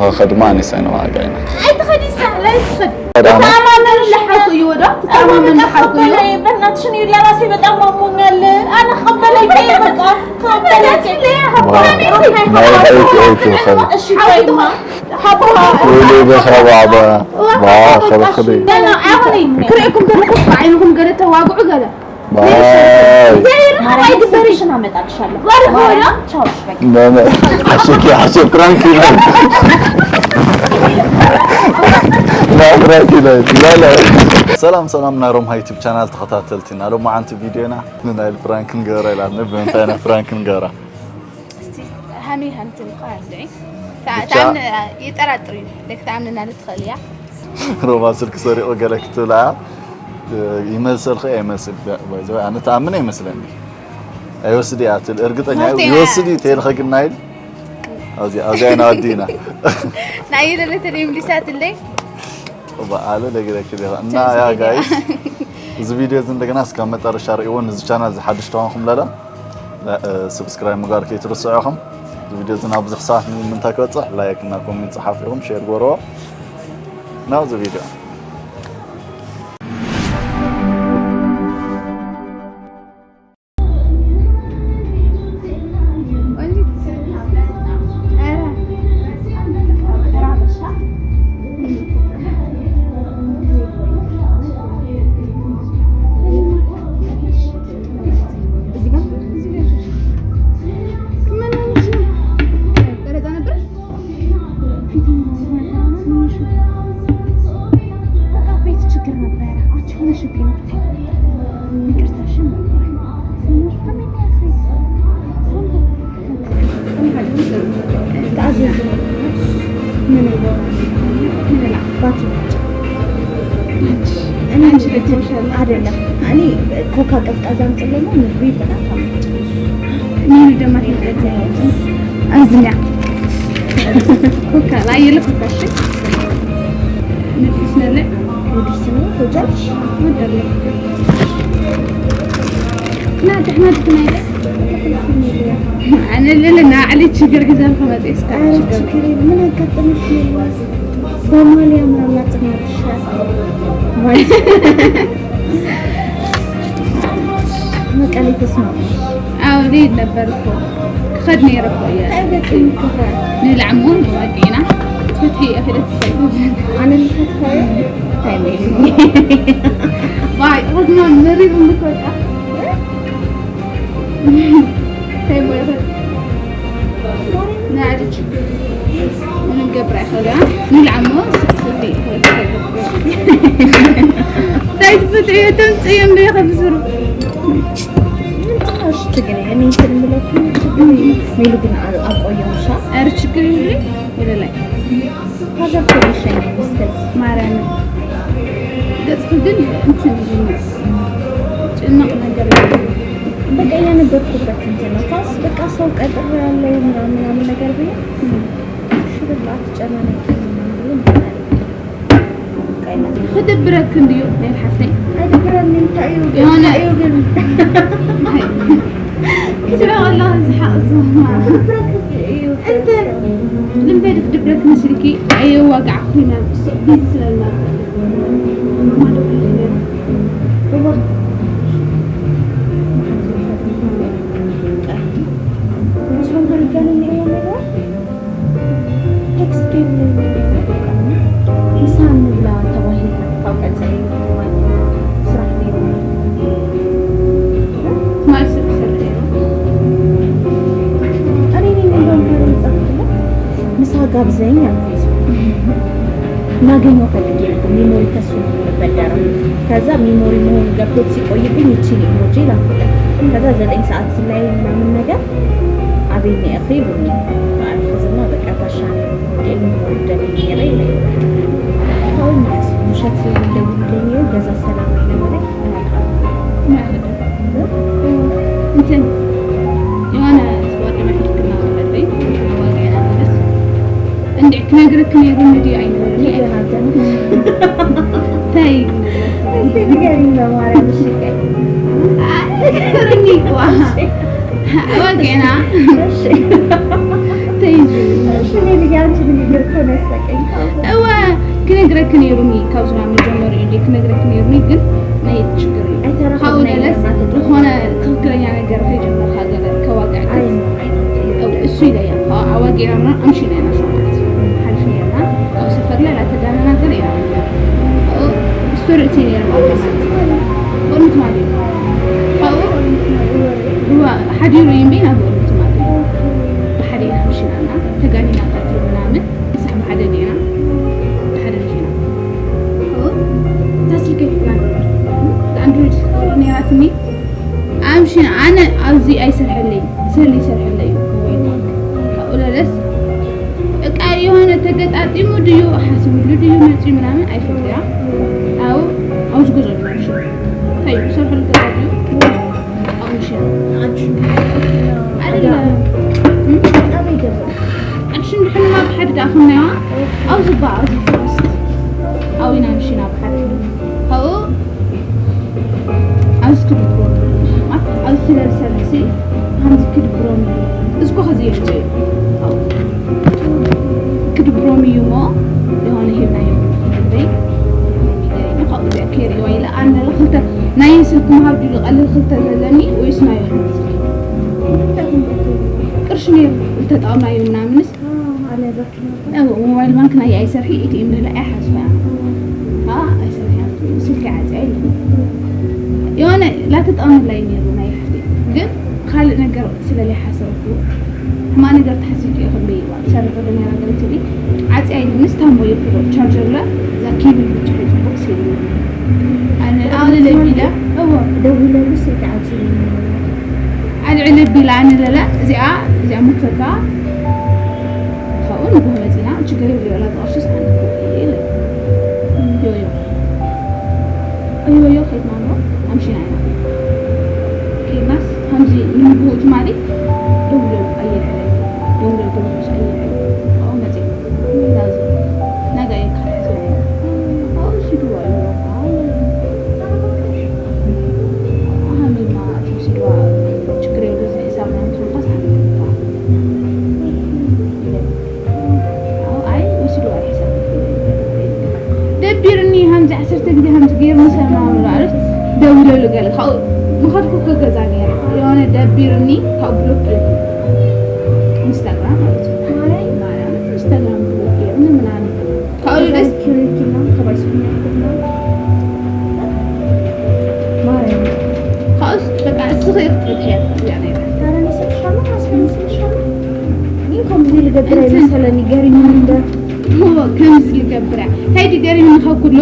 ከኸድማ ኣነስ ኣይነዋጋይና። ኣይትኸዲ ሳህለ ኣይትኸዲ። ቀዳማ ተኣማመን ለሓልኩ እዩ ወዶ ተኣማመን ለሓልኩ እዩ። በእናትሽ እኔ ለራሴ በጣም አሞኛል። አነ ከበደኝ በቃ ከበደኝ። ናይ ዳዊት ኤልክ ይኸል እሺ ቆይማ ወይኔ በኸባዕበ ባኸበኽደ ክርእኩም ከለኹ ዓይንኹም ገለ ተዋግዑ ገለ ባይ ዘይርኸብ ኣይግበርሽን ኣመጣልሻለሁ። ወርሆላ ቻውሽ በቃ ሓሸኪ ሓሸ ፕራንክ ይበል ፕራንክ ይበል ላላ ሰላም ሰላም ናይ ሮምሃ ዩቱብ ቻናል ተኸታተልትና ሎማዓንቲ ቪድዮና ንናይል ፕራንክ ንገበራ ኢላትና ብምንታይ ኢና ፕራንክ ንገበራ እስቲ ሃሚ ሃምትን ቃንደይ ብቻ- ታን ይጠራጥሩ ደክ ታምንና ልትኸልያ ሮማ ስልክ ሰሪቑ ገለ ክትብላ ይመስል ኸ ኣይመስል ባይዘ ኣነ ተኣምን ኣይመስለኒ ኣይወስድ እያ ትል እርግጠኛ ማለት እያ። ይወስድ እዩ ተልኸ ግን ናይል ኣብዚኣ ኣብዚኣ ኢና ወዲእና ናይ ለለ ተለይ ምሊሳትለይ በዓለ ለግረክ ዲኻ እና ያ ጋይስ እዚ ቪድዮ እዚ እንደገና እስከ መጠረሻ ርእይዎ እዚ ቻናል ዝሓድሽ ተኾንኩም ለለ ሰብስክራይብ ምግባር ከይትርስዑ ኢኹም እዚ ቪድዮ እዚ ናብ ብዙሕ ሰባት ንምንታይ ክበፅሕ ላይክ እና ኮሜንት ፀሓፉ ኢኹም ሼር ጎርዎ ናብዚ ቪድዮ ፊቴን በቃ ቤት ችግር ነበረ። አንቺ ሆነሽብኝ ነው ብታይ። ይቅርታሽን ተአዘዙ። ምን ባቱ እኔ አይደለም እኔ ኮካ ቀዝቃዛ አምጥልና ምግቡ ይበላታል። ምን ደማ ሄደት አይዝኛ ኮካ ላይ የለ ኮካ እሺ ንድስነለ ንድስነ ኮካ ወደለ ናድሕ ናድሕ ናይ ኣነ ለለ ናዕሊ ችግር ግዘን ከመጽ እስካ ችግር ምን አጋጠመሽ? በማሊያ ምናምን አጥናትሻል መቀሌ ተስማማሽ? አዎ ልሄድ ነበር እኮ ክኸድ ነይረ እኮ እያ ንላዕሞ ንዋቂና ፍትሒ እኽለት ኣነ ልፈትፋየ ባይ ኸዝማ መሪሩ ምኮጣ ምንም ገብር ኣይኸዳ ንልዓሞ እንታይ ትፈጥሪ ተምፅእዮ እንዶ ይኸብስሩ ሜሉ ግን ኣቆየውሻ ኧረ ችግር ይብሉ ይለላይ ሀገር ተመሸኝ መስከስ ማርያም ገጽ ግን እንትን ጭንቅ ነገር በቃ የነበርኩበት እንትን ነው። ካስ በቃ ሰው ቀጥር ያለው ምናምን ምናምን ነገር ብዬ እሺ በቃ አትጨናነቂ ምናምን ብሎ እንትን አለ። በቃ ይመጣል። ክድብረክ እንድዩ ናይ ሓፍተይ ኣይድብረኒ እንታይ እዩ የሆነ እንታይ እዩ ግን ስለ ወላ ዝሓቕ ዝማ ክድብረክ እዩ እንተ ልምበድ ክድብረክ መስልኪ ኣየዋጋዕኩ ኢና ቢዚ ስለና ቴክስት ምሳ እንብላ ተባሂልና ካብ ቀፀለ ስራሕ ነይሩ ማይ ስራሕ ሰርሐ ኣነ ነኝ እንደውም ዛፍለ ምሳ ጋብዘኝ አልኩት። ማገኘው ፈልጌ ነበር ሜሞሪ ከሱ ነበረ። ከዛ ሜሞሪ መሆኑ ገብቶት ሲቆይብኝ ይቺን ኢሞጂ ላኩለት። ከዛ ዘጠኝ ሰዓት ላይ ምናምን ነገር አቤኔ እኺ ይሉኛል። አልኩዝና በቃ ታሻ ሜሞሪ ደኔ ይለኝ አሁን ውሸት እንደሚለኝ ገዛ ሰላም ነበረ። እንትን የሆነ ጓደኛ ሕክምና ነበረኝ። ዋጋ ያናገረስ እንዴ ክነግርክ ነይሩ እንዲ አይነበረኝ። ታይ እስቲ ንገሪኝ በማርያም እሺ። ርኒ ዋ ዋጌና እሺ፣ እኔ ልጅ አንቺ ንግግር እኮ ነው ያሳቀኝ። እወ፣ ክነግረክ ነይሩኒ፣ ካብዚ ናብ መጀመሪኡ እንዴ ክነግረክ ነይሩኒ፣ ግን ናይ ችግር እዩ። ኣይተረኽብናይ ካብኡ ገለስ ነይርና። ዝኾነ ትኽክለኛ ነገር ከይጀመርካ ገለ ከዋግዐክስ። ኣይ፣ ኣይ፣ ኣይ። እው፣ እሱ ኢለያ። ኣዎ፣ ኣዋጊዕና ኣምሽና ኢና ሸውዓት። ሓልፍ ነይርና። ኣብ ሰፈር ላይ ላተዳነናገር ኢና። ኣዎ፣ ስቶሪ እቲ ነይርና። ቅድሚ ትማሊ። ኣዎ፣ ሓዲሩ እዩ እምበይ ናብ ቅድሚ ትማሊ። ብሓደ ኢና ኣምሽና እና ተጋኒና ቀትሪ ምናምን። ምሳሕ ብሓደ ዲና። ብሓደ ምሽና። ኣዎ፣ እታ ስልከይ ክፍላ ነበር። ኣንድሮይድ ነይራትኒ። ኣምሽና፣ ኣነ ኣብዚ ኣይሰርሐለይ፣ ሰሊ ይሰርሐለይ እዩ ሞባይል ባንክ። ካብኡ ለለስ በቃ የሆነ ተገጣጢሙ ድዩ ሓሲብሉ ድዩ መፂኡ ምናምን ኣይፈልጥያ። ኣው ኣብዚ ገዛ ድዩ ኣምሽና? እንታይ እዩ ዝሰርሐሉ ገዛ ድዩ? ኣው ምሽና። ኣድላ። እም? ኣድሽን ድሕንማ ብሓድ ደኣ ኹናያ። ኣብዚ ባ፣ ኣብዚ ፈረስት። ኣው ኢና ምሽና ብሓድ። ካብኡ ኣብዚ ክድብሮም፣ ኣብዚ ስለልሰለሲ፣ ከምዚ ክድብሮም እዩ። እዚ እኮ ከዚ ይርጽ እዩ። ኣው። ክድብሮም እዩ እሞ፣ የሆነ ሂብናዮ ክንደይ፣ ካብኡ እዚኣ ከይርእይዋ ኢለ፣ ኣነ ክልተ ናይ ስልኪ ምሃብ ድዩ ዝቐልል ክልተ ዘለኒ ወይስ ናይ ቅርሺ ነይሩ ዝተጠቕምናዮ ምናምንስ፣ ኣዎ፣ ሞባይል ባንክ ናይ ኣይሰርሒ ኢቲ ኢም ደላ ኣይሓዝፋ። ኣ፣ ኣይሰርሒ ስልኪ ዓጽያ ኢለ። የሆነ ላተጠቕመላ እዩ ነይሩ ናይ ሓፍቲ። ግን ካልእ ነገር ስለ ዘይሓሰብኩ፣ ሕማቕ ነገር ተሓሲብኪ ኢኹ እምበይ፣ ትሰርሕ ዶ ነይራ ገለ ትብሊ፣ ዓጽያ ኢሉ ምስ ታሞ ይብሎ ቻርጀር ላ፣ እዛ ኬብል ብቻ እዩ ጽቡቕ ሲሉ። ኣነ ኣቕልለ ቢላ፣ እዎ። ደዊለሉ ስልኪ ዓጽዩ እዩ። ኣልዕል ቢላ ኣነ ለላ፣ እዚኣ፣ እዚኣ መክፈታ፣ ካብኡ ንግሆ መጺና፣ ችግር የብሉ፣ ወላ ዝቐሽስ ኣነ ኢለ። ዮዮ። ዮዮ ከይድና እሞ ኣምሽና ኢና። ከይድናስ ከምዚ ንንግሆ ትማሊ ደውሎ ኣየልዕለ። ደውሎ ደውሎስ ኣየልዕለ። ካብኡ መጺ። ናዚ። ናጋ እየ ክሓዝ። ካብኡ ሲድዋ እዩ። ኣሃ፣ ሜማ ሲድዋ ችግር የብሉ፣ እዚ ሕሳብ ናይ ምትንፋስ ሓሊፉ። ኣይ፣ ወሲድዋ ይሕሰብ። ደቢርኒ፣ ሃምዚ ዓሰርተ ግዜ ሃምዚ ገይርኒ ሰላም ማለት ደዊለሉ ገለ። ካብኡ ምኸድኩ ከገዛ ነይረ። የሆነ ደቢርኒ፣ ካብ ብሎክ ገይሩ። ኢንስታግራም ማለት እዩ። ማርያም፣ ኢንስታግራም ብሎክ ገይሩኒ ምናምን። ካብኡ ደስ ኪሪኪና፣ ከባይ ስኩና፣ ማርያም። ካብኡስ በቃ እስኺ ክትፍትሕያ ትኽእሊ እያ ነይራ። ታዲያ ንስልሻለሁ፣ ንስልሻለሁ። እኔ እኮ ጊዜ ልገብር እንትን። ኣይመሰለኒ፣ ገሪሙኒ እንደ እዎ፣ ከምዚ ልገብር እያ። እንታይ ድዩ ገሪሙኒ ካብ ኩሉ?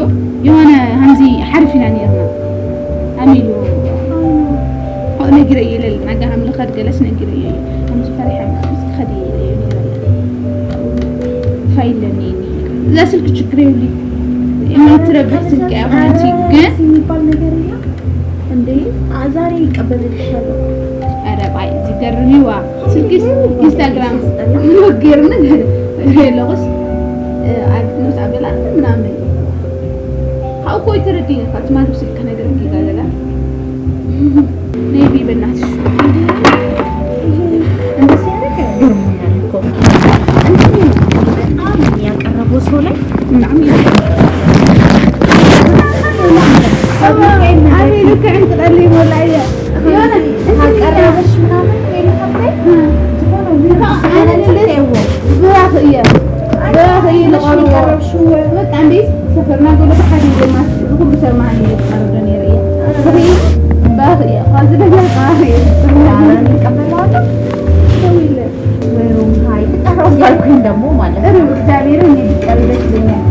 የሆነ ሃምዚ ሓሪፍ ኢና ነይርና። ኣሚሉ። ካብኡ ነጊረ እየ ኢለ፣ ናጋ ሃምሊ ኸድ ገለስ ነጊረ እየ። ሃምዚ ፈሪሐ፣ ምስ ኸድ እየ ኢለ እየ ነይረ። ፋይል ለኒ እዛ ስልክ ችግር የብሉ። የማትረብሕ ስልክ እያ፣ ሓንቲ ግን የሚባል ነገር የለም። እንዴ፣ አ፣ ዛሬ ይቀበልልሻለሁ። ኧረ ባይ፣ እዚ ገርሚዋ። ስልኪስ ኢንስታግራም ብሎክ ገይርኒ ኣለኹስ፣ እ፣ ኣብ፣ ምስ ኣበላ ምናምን። ካብኡ እኮ እዩ ተረዲእኒ፣ ካብ ትማሊ ብስልኪ ክነግረኪ እዛ ዘላ። ሜቢ በእናትሽ። እንደዚህ ያደረገ ገርሞኛል እኮ። እንትን በጣም ያቀረበው ሰው ላይ በጣም ያቀረበው። ኣቤል እኮ ዕንቅጠል ይሞላ እየ። የሆነ እንትን ካቀረበሽ ምናምን ወይ ለካፍታይ ዝኾነ ዊርድ ዝኾነ እንትን ተይዎ። ብራኽ እየ። ብራኽ እየ ለሽ ዝቐርቦ። ቀረብሽዎ። በቃ እንዴ ሰፈርና ገለ ብሓደ ይዘማት ብኩሉ ሰብ መሃሊ ይቀርብ ነይሩ እየ። ብኽኢ ባኽ እየ። ኻዚ ነገር ባኽ እየ። ኣረ እኔ እቀበለዋለሁ። ደውይለት። ወይ ሩም ሃይ፣ ጠራው እያልኩኝ ደግሞ ማለት ነው። ጥሩ፣ እግዚአብሔርን ይቀልደሽ ይለኛል።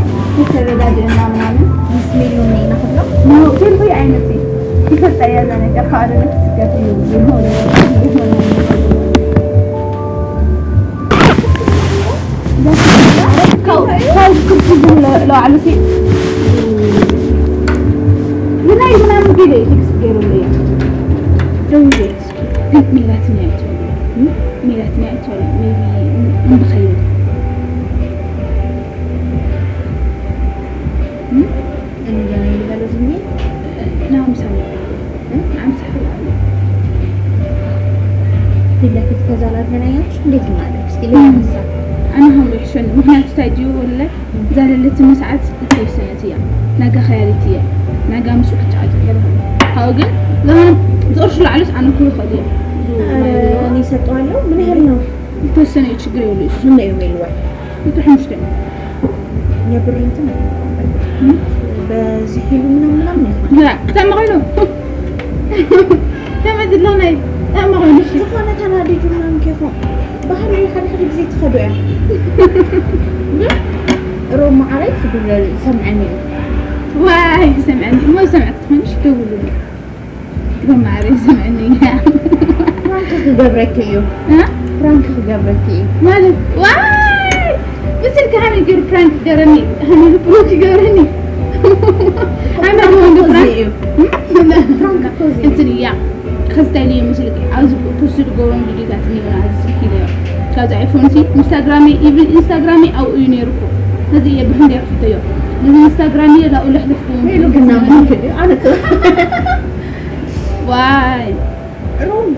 ተረዳድእና ምናምን። ሚስ ሚሊዮን ነይ ናኽብሎ። ኖ፣ ቴልፎይ ኣይመጽእ። ይፈጣ ያለ ነገር ካለ ስጋት ይሁን፣ ይሁን፣ ይሁን። ካብ፣ ካብ ክርሲ ዝብለ ለባዕሉ ሲ-፣ ዝናይ ምናምን ቢለ እዩ ቴክስት ገይሩለይ። ደውይለት። ግን ሜላት ናይ ኣይትበል። ሜላት ናይ ኣይትበል። ሜቢ እንድኸይድ። እንገናኝ ልበለው ዝም ብዬ? ናምሳ፣ ናምሳ። ፊት ለፊት ከዛ ላገናኛችሁ እንዴት እናደርግ? ኢለ ይሓስብ። ኣነ ከምኡ ይሕሸኒ። ምኽንያቱ እንታይ ድዩ ወለ እዛ ዘለትኒ ሰዓት እተወሰነት እያ። ናጋ ኸያዲት እያ። ናጋ ምስኡ ክትጫወት ይኽእል። ካብኡ ግን ዝኾነ ዝቕርሹ ላዕሉስ ኣነ እኮ ይኽእል እየ። እኔ እሰጠዋለሁ። ምን ያህል ነው? ዝተወሰነ እዩ፣ ችግር የብሉ እሱ። ምን ነው የሚል ወይ? እቱ ሓሙሽተ እዩ። የብር እንትን በዚህ ሂሉ ምናምን ምናምን ይሆን። ያ፣ ተመኸሉ። ተመድሎ ናይ፣ ተመኸሉ እሺ። ዝኾነ ተናዲዱ ምናምን ከይኮን ባህሪ ሓደ ሓደ ግዜ ትኸዶ እያ። ግን ሮም ማዕረይ ትብለል ሰምዐኒ። ዋይ፣ ሰምዐኒ። እሞ ሰምዐት ትኾንሽ ደውሉ። ሮም ማዕረይ ሰምዐኒ። ፕራንክ ክገብረኪ እዩ። እ? ፕራንክ ክገብረኪ እዩ። ማለት፣ ዋይ! ምስልኪ ሃመይ ገይሩ ፕራንክ ይገረኒ። ሃመይ ፕራንክ ይገረኒ። ሃመይ ፕራንክ ፕራንክ እዩ። ፕራንክ እኮ እዚ እዩ። እንትን እያ። ከዚ እንታይ ኢሉ እዩ ምስልኪ? ኣብዚ ፖስት ዝገብሮም ቪዲዮታት እኒኦና፣ ኣብዚ ስልኪ ኢለዮ። ካብዚ ኣይፎን ሲ ኢንስታግራመይ፣ ኢቭን ኢንስታግራመይ ኣብኡ እዩ ነይሩ እኮ። ከዚ እየ ብክንደይ ኣጥፊተዮ። ነዚ ኢንስታግራም እየ ላኡ ልሕልፍ ክውን ሜሉ ክውን ግን ክውን። ናማንክ ድዩ? ኣነ ክ-፣ ዋይ። ሮም።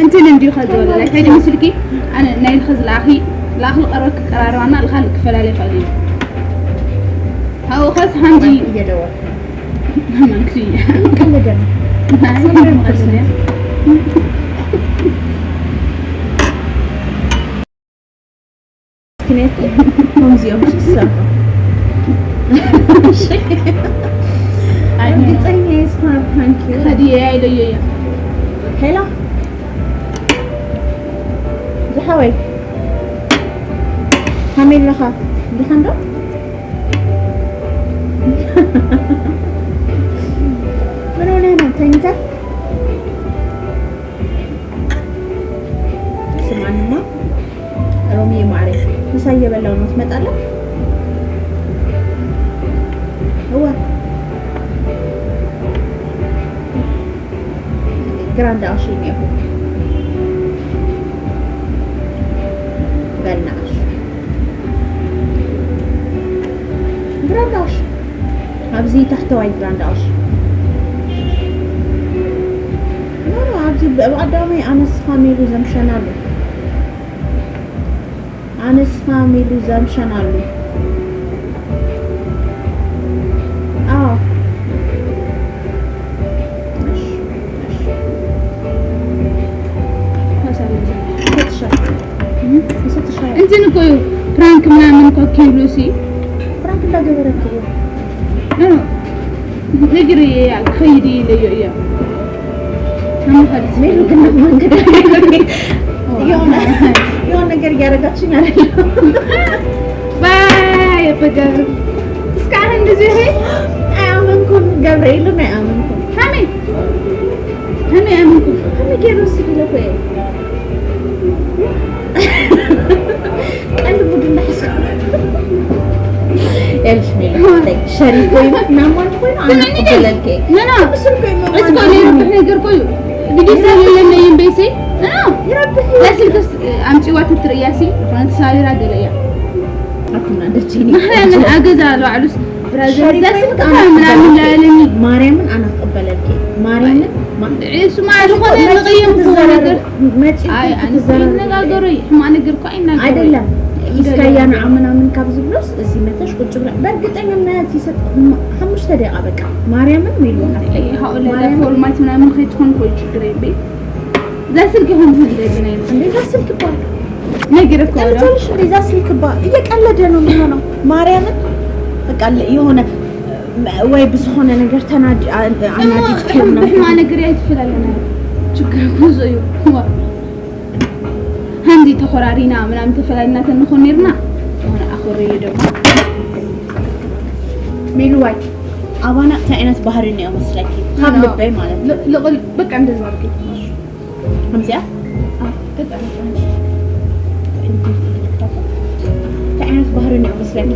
እንትን እንዲዩ ከዚ ወለ፣ ናይ ከዲ ምስልኪ፣ ኣነ ናይ ልኸ ዝለኣኺ፣ ለኣኽ ልቐረብ ክቀራረባና፣ ልኻ ልክፈላለ ይኽእል እዩ። ኣብኡ ኸስ ሓንቲ እየደወል። ሃይማኖት እዩ። ቀልደን። ናይ ሃይማኖት እዩ። ምክንያቱ ከምዚኦም ዝሰርሑ። ኣይ፣ ርግጸኛ እየ ዝኾነ ፕራንክ እዩ። ከድየ ኣይለዮ እየ። ሄሎ ዝሓወይ፣ ከመይ ኣለኻ? ደሓን ዶ? ምን ሆነህ ነው? ተኝተህ? ስማንማ ሮሚዬ ማሬ፣ ምሳ እየበላሁ ነው፣ ትመጣለህ? እወ። ግራንዳ ኦሽን እኒአኹ። በል ንኣሽ። ግራንዳ ኦሽን። ኣብዚ ታሕተዋይ ግራንዳ ኦሽን። ኖ፣ ኖ፣ ኣብዚ ብ-፣ ብቐዳማይ ኣነስ ፋሚሊ ዘምሸን ኣሎ። ኣነስ ፋሚሊ ዘምሸን ኣሎ። ኣዎ። እሺ፣ እሺ። እንትን እኮ እዩ፣ ፕራንክ ምናምን እኮ ኪብሉ ሲ። ፕራንክ እንዳገበረክ እዩ። ኖ፣ ኖ። ነግሬ እያ፣ ክኸይድ ኢለዮ እያ። ሜሉ ግን መንገድ የሆነ፣ የሆነ ነገር እያደረጋችኝ አይደለም። ባይ፣ በገብር። እስካሁን እንደዚህ ይሄ አይአመንኩም፣ ገብርኤልን አይአመንኩም። ሃሚ፣ ሃሚ አይአመንኩም። ሃሚ ጌሮ ስድለ እኮ ይሄ። ቀልድ ሙድ እንዳሕስብ። ይኸውልሽ ሜሉ፣ ሸሪፍ ኮይኑ፣ ናማን ኮይኑ፣ ኣነ ስምዕኒ ክበለልኪ። ኖ፣ ኖ። ምስል ኮይኑ እስኮ ማን ሌላ ነው? ነገር እኮ እዩ። ቪዲዮ ስለሌለኝ ነው ይሄን ቤት ኖ፣ ኖ። ይረብሕ። ለስልክስ ኣምጪዋ ትትርእያ ሲ፣ ዝኾነ ተሳቢራ ገለ እያ። ኣኩና ደችኒ። ማርያምን ኣገዛ ኣሎ ዓሉስ ብራዘር ሸሪፍ ዘስልክ ኮይኑ ኣነ ምናምን ክበለልኪ። ላለኒ። ማርያምን ኣነ ክበለልኪ። ማርያምን ማ-፣ እሱ ማለት ዝኾነ መጺኡ ንቕይም ክትዘራረብ፣ ነገር። መጺኡ ኣይ፣ ኣን-፣ ክትዘራረብ። ይነጋገሩ፣ ሕማቕ ነገር እኮ ኣይናገሩ። ኣይደለም። ሒዝካያ ንዓ ምናምን ካብ ዝብሎስ፣ እዚ መተሽ ቁጭ ብላ፣ በእርግጠኛነት ይሰጥ፣ ሓሙሽተ ደቂቃ በቃ። ማርያምን ሜሉ ሓፍተይ። ይሄ ሃኡለ ማርያምን ለፎርማት ምናምን ከይትኾን እኮ ችግር የለኝ። እዛ ስልኪ ይኹን ዝደግነ። እንዴ፣ እዛ ስልኪ እኮ ነገር እኮ ነው። ቀልጃልሽ እንዴ፣ እዛ ስልኪ እባ እየቀለደ ነው የሚሆነው። ማርያምን በቃ ለ-፣ የሆነ ወይ ብዝኾነ ነገር ተናድ-፣ አ-፣ ኣናዲድክዮ ምናምን። ብሕማ ነገር ኣይትፈላለና። ችግር እኮ እሱ እዩ። ዋ። ሃንዚ ተኾራሪና ምናምን ተፈላሊና ተንኾን ኔርና፣ ዝኾነ ኣኾረየ ደሞ። ሜሉዋይ፣ ኣባና እንታይ ዓይነት ባህሪ እኒኦ መስለኪ? ካብ ኖ። ልበይ ማለት ነው። ል-፣ ልቕል-፣ በቃ እንደዛ ኣድርጊ። ከምዚኣ? ኣዎ፣ ገጠመኝ። እንታይ ዓይነት ባህሪ እኒኦ መስለኪ?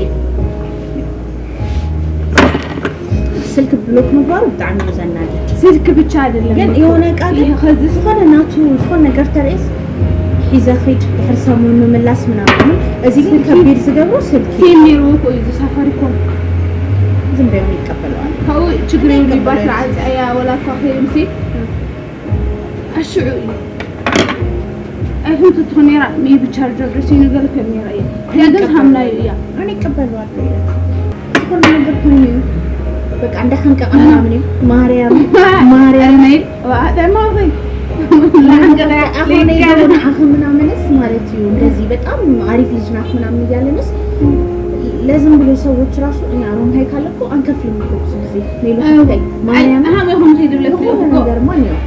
ስልክ ብሎክ ምግባሩ ብጣዕሚ እዩ ዘናድድ። ስልክ ብቻ አይደለም ግን እኮ። የሆነ እቃ ግን ይሄ ከዚ ዝኾነ ናቱ፣ ዝኾነ ነገር ተርእስ ሒዘ ኺድ፣ ድሕሪ ሰሙን ምምላስ ምናምን። እዚ ግን ስልኪ ከቢድ ዝገብሮ ስልኪ። ሲም ነይርዎ እኮ እዩ፣ እዚ ሳፋሪኮም። ዝም በይውን ይቀበለዋል። ካብኡ ችግር የብሉ፣ ይቀበለዋል። ባትሪ ዓፀያ፣ ወላ እኳ ከይምሲ። ኣሽዑ እዩ። ኣይፎን ትኾን ነይራ፣ ሜቢ ቻርጀር ደስ ይብል ነገር ከም ነይራ እያ። እዚኣ ግን ሃምናዮ እያ። ኣነ ይቀበለዋለሁ። ዝኾነ ነገር ኮይኑ እዩ። በቃ እንዳሓንቀቐ ምናምን እዩ። ማርያም፣ ማርያም። ኣነ፣ ዋ፣ ደማ ወይ። ላንቀ-፣ ኣኾነ ሊቀ-፣ ይገቡ ንዓኺ ምናምንስ ማለት እዩ። እንደዚህ በጣም አሪፍ ልጅ ናት ምናምን እያለንስ ለዝም ብሎ ሰዎች ራሱ እኛ ሮም ሃይ ካለ እኮ አንከፍልም እኮ ብዙ ጊዜ። ሜሉ አዎ። ሀብታይ ማርያም አይ፣ አሁን አሁን ሄድ ብለህ ዝኾነ እኮ ነገር ማን ነው?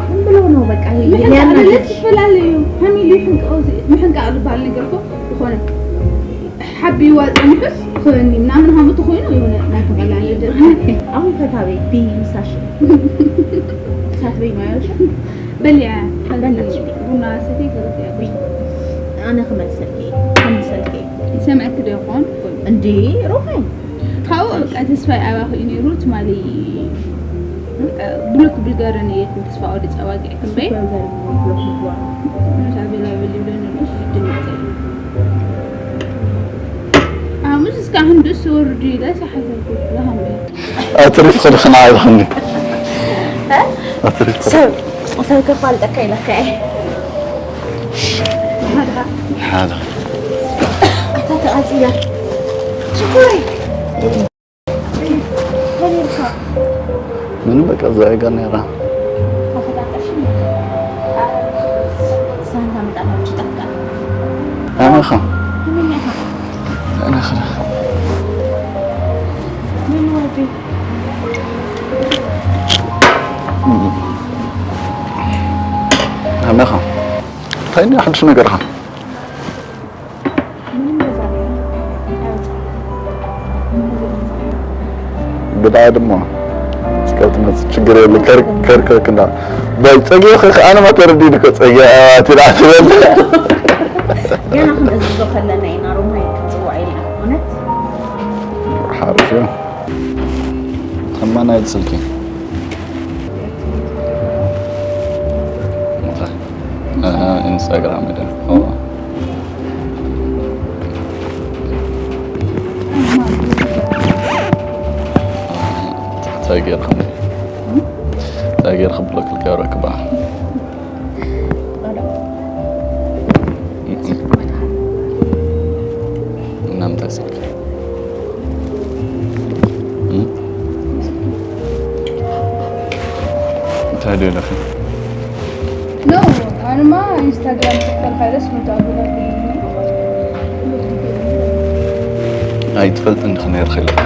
ዝም ብሎ ነው በቃ ይሄ ምሕንቃ ሊያናድድ። ማለት ይፈላለ እዩ። ፋሚሊ ይሕንቀው ዚ-፣ ምሕንቃቕ ዝበሃል ነገር እኮ ዝኾነ ሓቢዋ ጸኒሑስ ክኸኒ ምናምን ሃሙ ተኾይኑ የሆነ ናይ ተፈላለየ ደርጊ። አሁን ፈታ በይ፣ ብይ ምሳሽ። ሳት በይ ማያሽ። በሊያ፣ በላሽ። ቡና ሰተይ ገረፍ ያብሽ። ኣነ ክመልሰልኪ፣ ክመልሰልኪ። ይሰምዐኪ ዶ ይኾን? እንዴ፣ ሮማይ። ካብኡ በቃ ተስፋይ ኣባኺ እዩ ነይሩ፣ ትማሊ በቃ ብሎክ ብልገረን እየ ተስፋ ቆሪጸ ኣዋጊዐ ክንበይ። ሱፐር ገርም ብሎክ ምግባር። ምሳ ቤላ በል ይብለኒ፣ ንሱ ድንገት እዩ። ሓሙስ እስካሁን ድረስ ወርዱ ኢለ ሰሓተልኩ፣ ዝሃመ። ኣትሪፍ ክልኽና ኣይልኽኒ። እ? ኣትሪፍ ክልኽና። ሰብ፣ ሰብ ከፋልጠካ ኢለካ እየ። ሓደ። ኣታ ተቓጺላ። ሽኮረይ። ከመይ ኢልካ? ምንም በቃ እዛ እያ ጋር ነይራ። ኣፈጣጠርሽ ሳንታ መጣታችሁ ጠፍቃ። ኣመኻ። ምን ያህል? ኣነ ኸ። ምን ወዲ? ኣመኻ። እንታይ እንድዩ ሓድሽ ነገርኻ? ምንም ገዛ ኣይወጣም። ብድዓ ድማ እስካብ ትመጽእ ችግር የለ። ከር-፣ ከርከርክ እንዳ በል ጸጊ ኸ-፣ ኣነ ማ ተረዲእኒ እኮ ጸጊ ኣያት ኢላ ትበል። ገና ክንእዝዞ ከለና ኢና ሮማይ ክንጽውዓ ኢልና። እውነት? ሓርፍ እዩ። ከማን ኣይድ ስልኪ። እንታይ? ኣሃ፣ ኢንስታግራም ኢለ። ኦ። እንታይ ጌርኩም? እንታይ ጌርኩም ብሎክ ልገብረክ በዓ? እና ምንታይ ስልኪ? እም? እንታይ ደለኺ? ኖ፣ ኣነማ ኢንስታግራም ክፈልካ ኢለስ ሩታ ብላ። ኣይትፈልጥን ዲኺ ነይርኺ ኢለካ።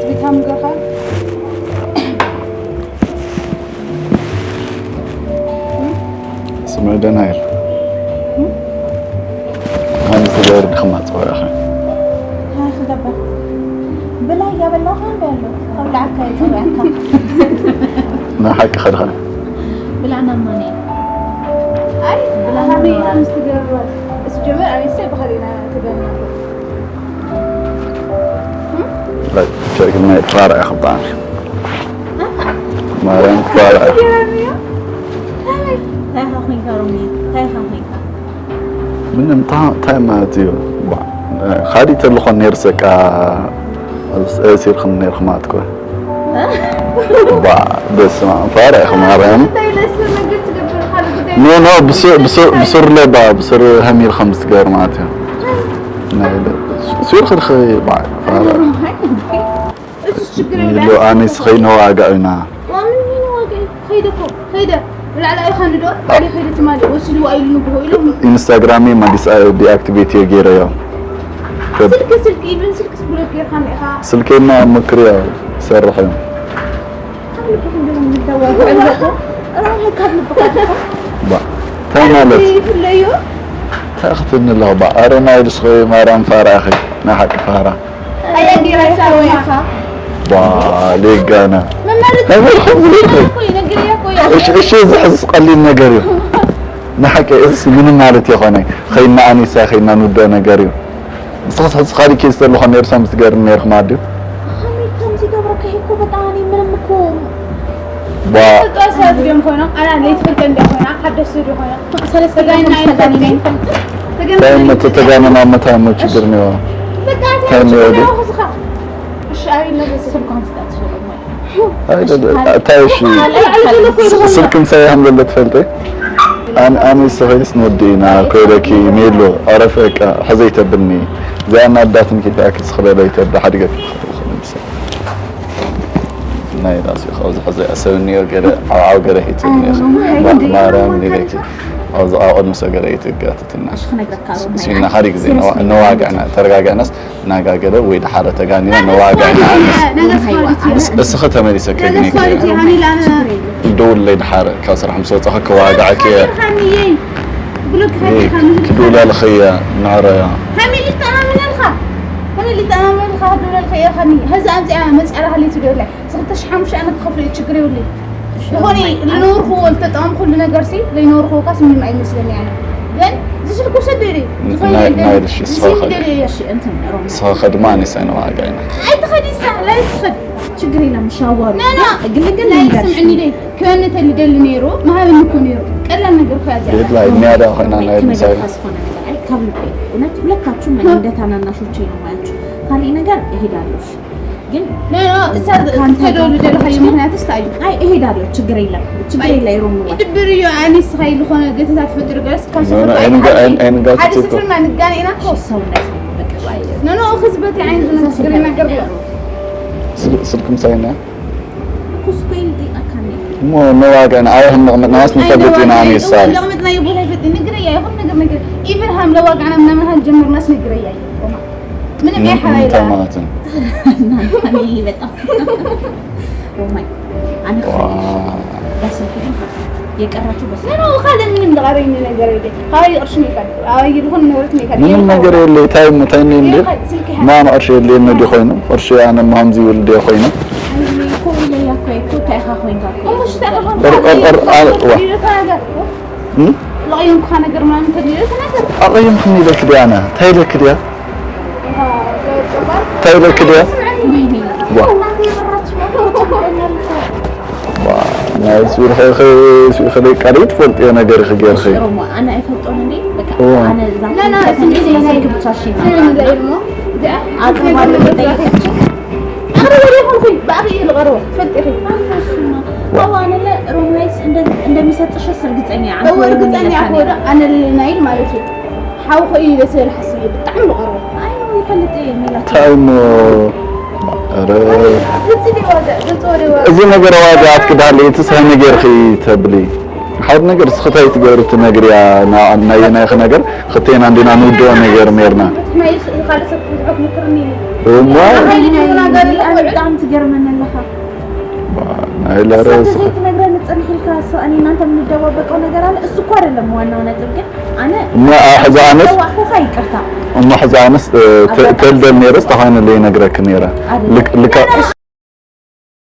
ቤታም ገኻ? ስምዒ ደናይል። እም? ሃኒ ትገብሪ ድኽማ ጸዋዕኻ። እንታይ ክገብር? ብላ እያበላኻ እንዲ ኣሎ። ከብላዕካ እየ ጸዋዕካ። ናይ ሓቂ ኸድኻ። ብላዕና ማን እየ? ኣይ፣ ብላዕና ሃኒ ማን? ምስ ትገብር። እስ ጀመር፣ ኣይ፣ ሰ ብኸሊና ትገብር። ሸግር ናይ ፋራ ኢኻ ብጣዕሚ። ማርያም ፋራ ኢኻ። እንታይ ኢኻ ኮይንካ ሮሚ? እንታይ ኢኻ ኮይንካ? ምንም፣ እንታይ፣ እንታይ ማለት እዩ? ባ-፣ ካሊእ ተልኾን ነይርሰ፣ በቃ፣ ኣሲርክን ነይርኩም ማለት እኮ። እ? ባ-፣ በስመ ኣብ፣ ፋራ ኢኻ ማርያም። እንታይ ኢለ ስለ መንገድ ትገብር፣ ካልእ ጉዳይ ኖ፣ ኖ፣ ብሱ-፣ ብሱ-፣ ብሱር ለባ፣ ብሱር ሃሚር ከም ዝትገብር ማለት እዩ። ናይ ለ-፣ ሱር ክልኸ፣ ባ-፣ ፋራ። እሱስ ችግር የብላን። ኢሉ ኣነስ ኸይነ ዋጋ ኢና። ዋ፣ ምን ምን ዋጋ እዩ? ኸይደ እኮ፣ ኸይደ። ብላዕላ ይኸንዶ፣ ባዕሉ ኸይደ ትማሊ ወሲድዋ ኢሉ ንግሆ ኢሎም። ኢንስታግራመይ ማ ዲስ-፣ ዲኣክቲቬት እየ ገይረዮ። ከብ- ስልክ፣ ስልክ፣ ኢቨን ስልክስ ብሎክ ጌርካ እንዲኻ። ስልከይማ ምክርያ ይሰርሕ እዩ። ካብ ልብኹም ዲኹም ዝተዋግዑ ኣለኹ? ራሆ ካብ ልብኻ ዲኻ? ባ፣ እንታይ ማለት? ይፍለዩ? እንታይ ክትብልኒ ኣለኹ? ባ፣ ኣረ ናይ ርስኺ ማርያም ፋራ ኢኺ። ናይ ሓቂ ፋራ። ኣየ ዲራ ይሳወያኻ? ባ፣ ሌጋና። መማርት ናይ መልኩም ዝብልኩ። እኮ ይነግር እኮ እያ። እሺ፣ እሺ፣ እዚ ሕዝስ ቀሊል ነገር እዩ። ንሓቂ እዚስ ምንም ማለት ይኾነ። ኸይና ኣኒሳ፣ ኸይና ንውደኦ ነገር እዩ። ንስኻስ ሕዚ ካሊእ ኬዝ ተለኾ ነይሩ ሳም ዝትገርም ነይርኩም ኣድዩ? ከመይ ከምዚ ገብረካ እኮ በጣም እኔ ምንም እኮ ባ- በቃ ሰባት ድዮም ኮይኖም፣ ኣና ለይትፈልጠ እንድያ ኮይና፣ ሓደስቲ ድዮ ኮይና። ሰለስተ ተጋይና እዮም ኣይንፈልጥን። ተጋይና ተጋይና ተጋይና መታሞ ችግር ነው። በቃ እንታይ ታይም ነው ነው ወዲህ? ያው ዝኻ። እሺ፣ ኣይ፣ ነገ ስልኳን ስጣት፣ ሸለማይ። ኣይ፣ ደ-፣ ደ-፣ ኣታይ፣ እሺ። ኣይ፣ ኣይ፣ ኣይ፣ ኣይ፣ ስልክ ምሳይ ሃም ዘለ ትፈልጥ? ኣን ኣነ ሰኸይስ ንወዲ ኢና ኮይለኪ ሜሎ ኣረፈ ቃ ሐዘይ ተብልኒ። እዚኣ እናዳትን ኪታኪ ስኽለለይ ተብዳ ሓድገት። ናይ ራሱ ካብዚ ሐዘይ ኣሰብኒዮ ገለ ዓው ገለ ሂትኒ። ማርያም ኒለኪ ኣብዚ ኣቆድምሶ ገለ ይትጋትትና። እሺ፣ ክነግረካ ኣለኹ። እስኪ እና ሓደ ግዜ ነዋ-፣ ነዋግዕና፣ ተረጋጋዕናስ ናጋገለ ወይ ደሓረ ተጋኒና ነዋግዕና። ኣነስ እስኺ ተመሊሰ ከግኒ ደውለይ ደሓረ ካብ ስራሕ ምስ ወጻኹ ከዋግዐኪ እየ። ብሎክ ሃይካ ትድውለልኺ እየ፣ ንዕረያ። ከመይ ኢሉ ይተኣማመነልካ? ከመይ ኢሉ ይተኣማመነልካ? ክድውለልካ እየ። ከመይ ሀዚ ኣምፅኣ መፅኣ ሃለይ ትደውለይ። ዝኽልተ ሽሕ ሓሙሽተ ዓመት ክኸፍሎ እዩ፣ ችግር የብሉን። ዝኾነ ልነወርክዎ ልተጠቐምኩሉ ነገር ሲ ለይነወርክዎ ካስ ምንም ኣይመስለኒ። ኣነ ግን እዚ ስልክ ውሰድ ደልየ፣ ዝኾነ ናይ፣ ደልየ፣ ናይ ልሽስ እዚ ስልክ ደልየ እየ። እሺ፣ እንትን ሮም ንስኻ ከድማ ኣነስ ኣይነዋጋይና። ኣይትኸዲ እሳ፣ ላይ ትኸድ። ችግር የለም፣ ሻዋሩ። ና፣ ና። ግልግል ናይ ልንገርሽ። ስምዕኒ ደይ፣ ክወንተል ይደሊ ነይሩ፣ መሃብን እኮ ነይሩ። ቀላል ነገር እኮ እያ እዚኣ። የድላይ፣ ሮም፣ ኒያዳ ኮይና ሮም፣ ናይ ክነግርካ ምሳሌ። ዝኾነ ነገር። ኣይ፣ ካብ ልበይ። እውነት ሁለታችሁም እኔ እንደ ታናናሾቼ ነው የማያችሁ። ካሊእ ነገር እሄዳለሁ፣ እሺ። ግን ኖ፣ ኖ፣ እሳ ካንተ ጋር ትደውሉ ዘለኻዮ ምክንያት እስታ እዩ። ኣይ፣ እሄዳለሁ፣ ችግር የለም፣ ችግር የለ፣ ይሮም ነው። ይድብር እዩ፣ ኣነ እስኻ ዝኾነ ገተታት ፈጥሩ ገስ ካብ ኖ፣ ኖ፣ ሰፈር ኣይንጋ-፣ ኣይሓልፍን። ኣይን-፣ ኣይንጋጭ ሓደ እኮ። ስፍርና ንጋኔና እኮ። እሺ፣ ሰው እንዳይሰማ፣ በቃ። ኖ፣ ኖ፣ ህዝበት ዓይን ዝነግር ነገር ብሎ። ስል-፣ ስልክ ምሳይና? እኮ እሱ እኮ ይንጢጣካኒ። እሞ ነዋገን፣ ኣይ፣ ህንቕ ምጥናስ ንፈልጥ ኢና፣ ኣይ፣ ንሳ። ህንቕ ምጥናይ ቦታ ይፈጥ፣ ንግረያ፣ ይኹን ነገር ነገር። ኢቭን ሃም ለዋጋዕና ምናምን ሃም ጀምርናስ ንግረያ፣ ይቆማ። ምንም ምን-፣ ኣይሓራ ምን ኢላ። ተማትን? ናኒ በጣም። ኦ ማይ። ኣነ ዋ። ዳስልኩ የቀራችሁ በስ። ኖ፣ ኖ፣ ካልእ ምንም ዝቐረኝ ነገር የለ። ካባይ ቅርሺ ነው ይፈልጥ። ኣባይ ዝኾነ ንብረት ነው ይፈልጥ። ምንም ነገር የለ። ታይ ም-፣ ታይ ነው እንዴ? ይኸ-፣ ስልክ ይኸ-፣ ማን ቅርሺ የለ ነው ዲኾይኑ? ቅርሺ ኣነ ማም ዚብል ዲኾይኑ? ኣይ፣ እኮ ኢለያ እኮ፣ እኮ እንታይ ኢኻ ኮይንካ እኮ? እሞ ሽታ ኢኻ ር-፣ ር-፣ ር-፣ ኣ-፣ ዋ። ዲረታ ነገር። እም? ለቕየምኩኻ ነገር ምናምን እንተድልዮ ተናገር። ኣቐየምኩኒ ኢለኪ ድያ ኣነ? እንታይ ኢለኪ ድያ? እንታይ ኢለኪ ድያ? ዋ። ዋ፣ ናይ ስዊል ኸ-፣ ኸ-፣ ስዊል ኸ-፣ ቃል ትፈልጥዮ ነገር ኢኺ ጌርኺ። ሮማ፣ ኣነ ኣይፈልጦን እንዴ? በቃ፣ እዋ። ኣነ እዛ ና፣ ና፣ ስልኪ ስልኪ ስልኪ ብቻ እሺ፣ ና፣ ና፣ ና፣ ና። ኣቅርባለሁ፣ ጠይቀችው። ኣረ፣ ወደ ሆንኩኝ፣ በአኺ ልቀርቦ፣ ትፈልጥ ኢኺ። ኣነ እሱማ፣ ዋው፣ ኣነ ለ-፣ ሮማይስ እንደ-፣ እንደሚሰጥሽስ እርግጠኛ፣ ኣንተ እወ፣ እርግጠኛ ወይኔ እኮ፣ ኣነ ልናይል ማለት እዩ። ሓውኮ እዩ ደስ ዝብል ሓስብ እዩ፣ ብጣዕሚ ዝቐርቦ። ኣይ፣ ይፈልጥ እየ፣ ሜላት። እንታይ እሞ፣ ኧረ። ግልፂ ደይ ዋጋ፣ ግልፂ ወደ ዋጋ። እዚ ነገር ዋጋ ኣትክዳለይ፣ እቲ ሰብ ነገርኺ ተብሊ። ሓደ ነገር እስኺ እንታይ ትገብሪ ትነግርያ፣ ና-፣ ናየናይኺ ነገር፣ ክልቴና እንዲና ንውድኦ ነገር ሜርና። ናይ ካልእ ሰብ ክትሕት ምክርኒ እዩ። እሞ። ኣይ፣ ናይ፣ ናይ፣ ኣነ ብጣዕሚ ትገርመኒ ኣለኻ። ባ-፣ ናይ እሳ ለረስ ተዘይትነግረኒ ጽንሕ ኢልካ፣ እሳ፣ እኔ እናንተ የምንደባበቀው ነገር አለ። እሱ እኮ አይደለም ዋናው ነጥብ፣ ግን ኣነ እሞ፣ አ፣ ሕዚ ኣነስ፣ ተዋሕኩኻ ይቅርታ። እሞ፣ ሕዚ ኣነስ፣ እ፣ ተ-፣ ኣጋጣሚ ተልደል ነይረስ፣ ተዃይነ ለይነግረክ ነይረ። አይደለም። ልክ-፣ ልካ-፣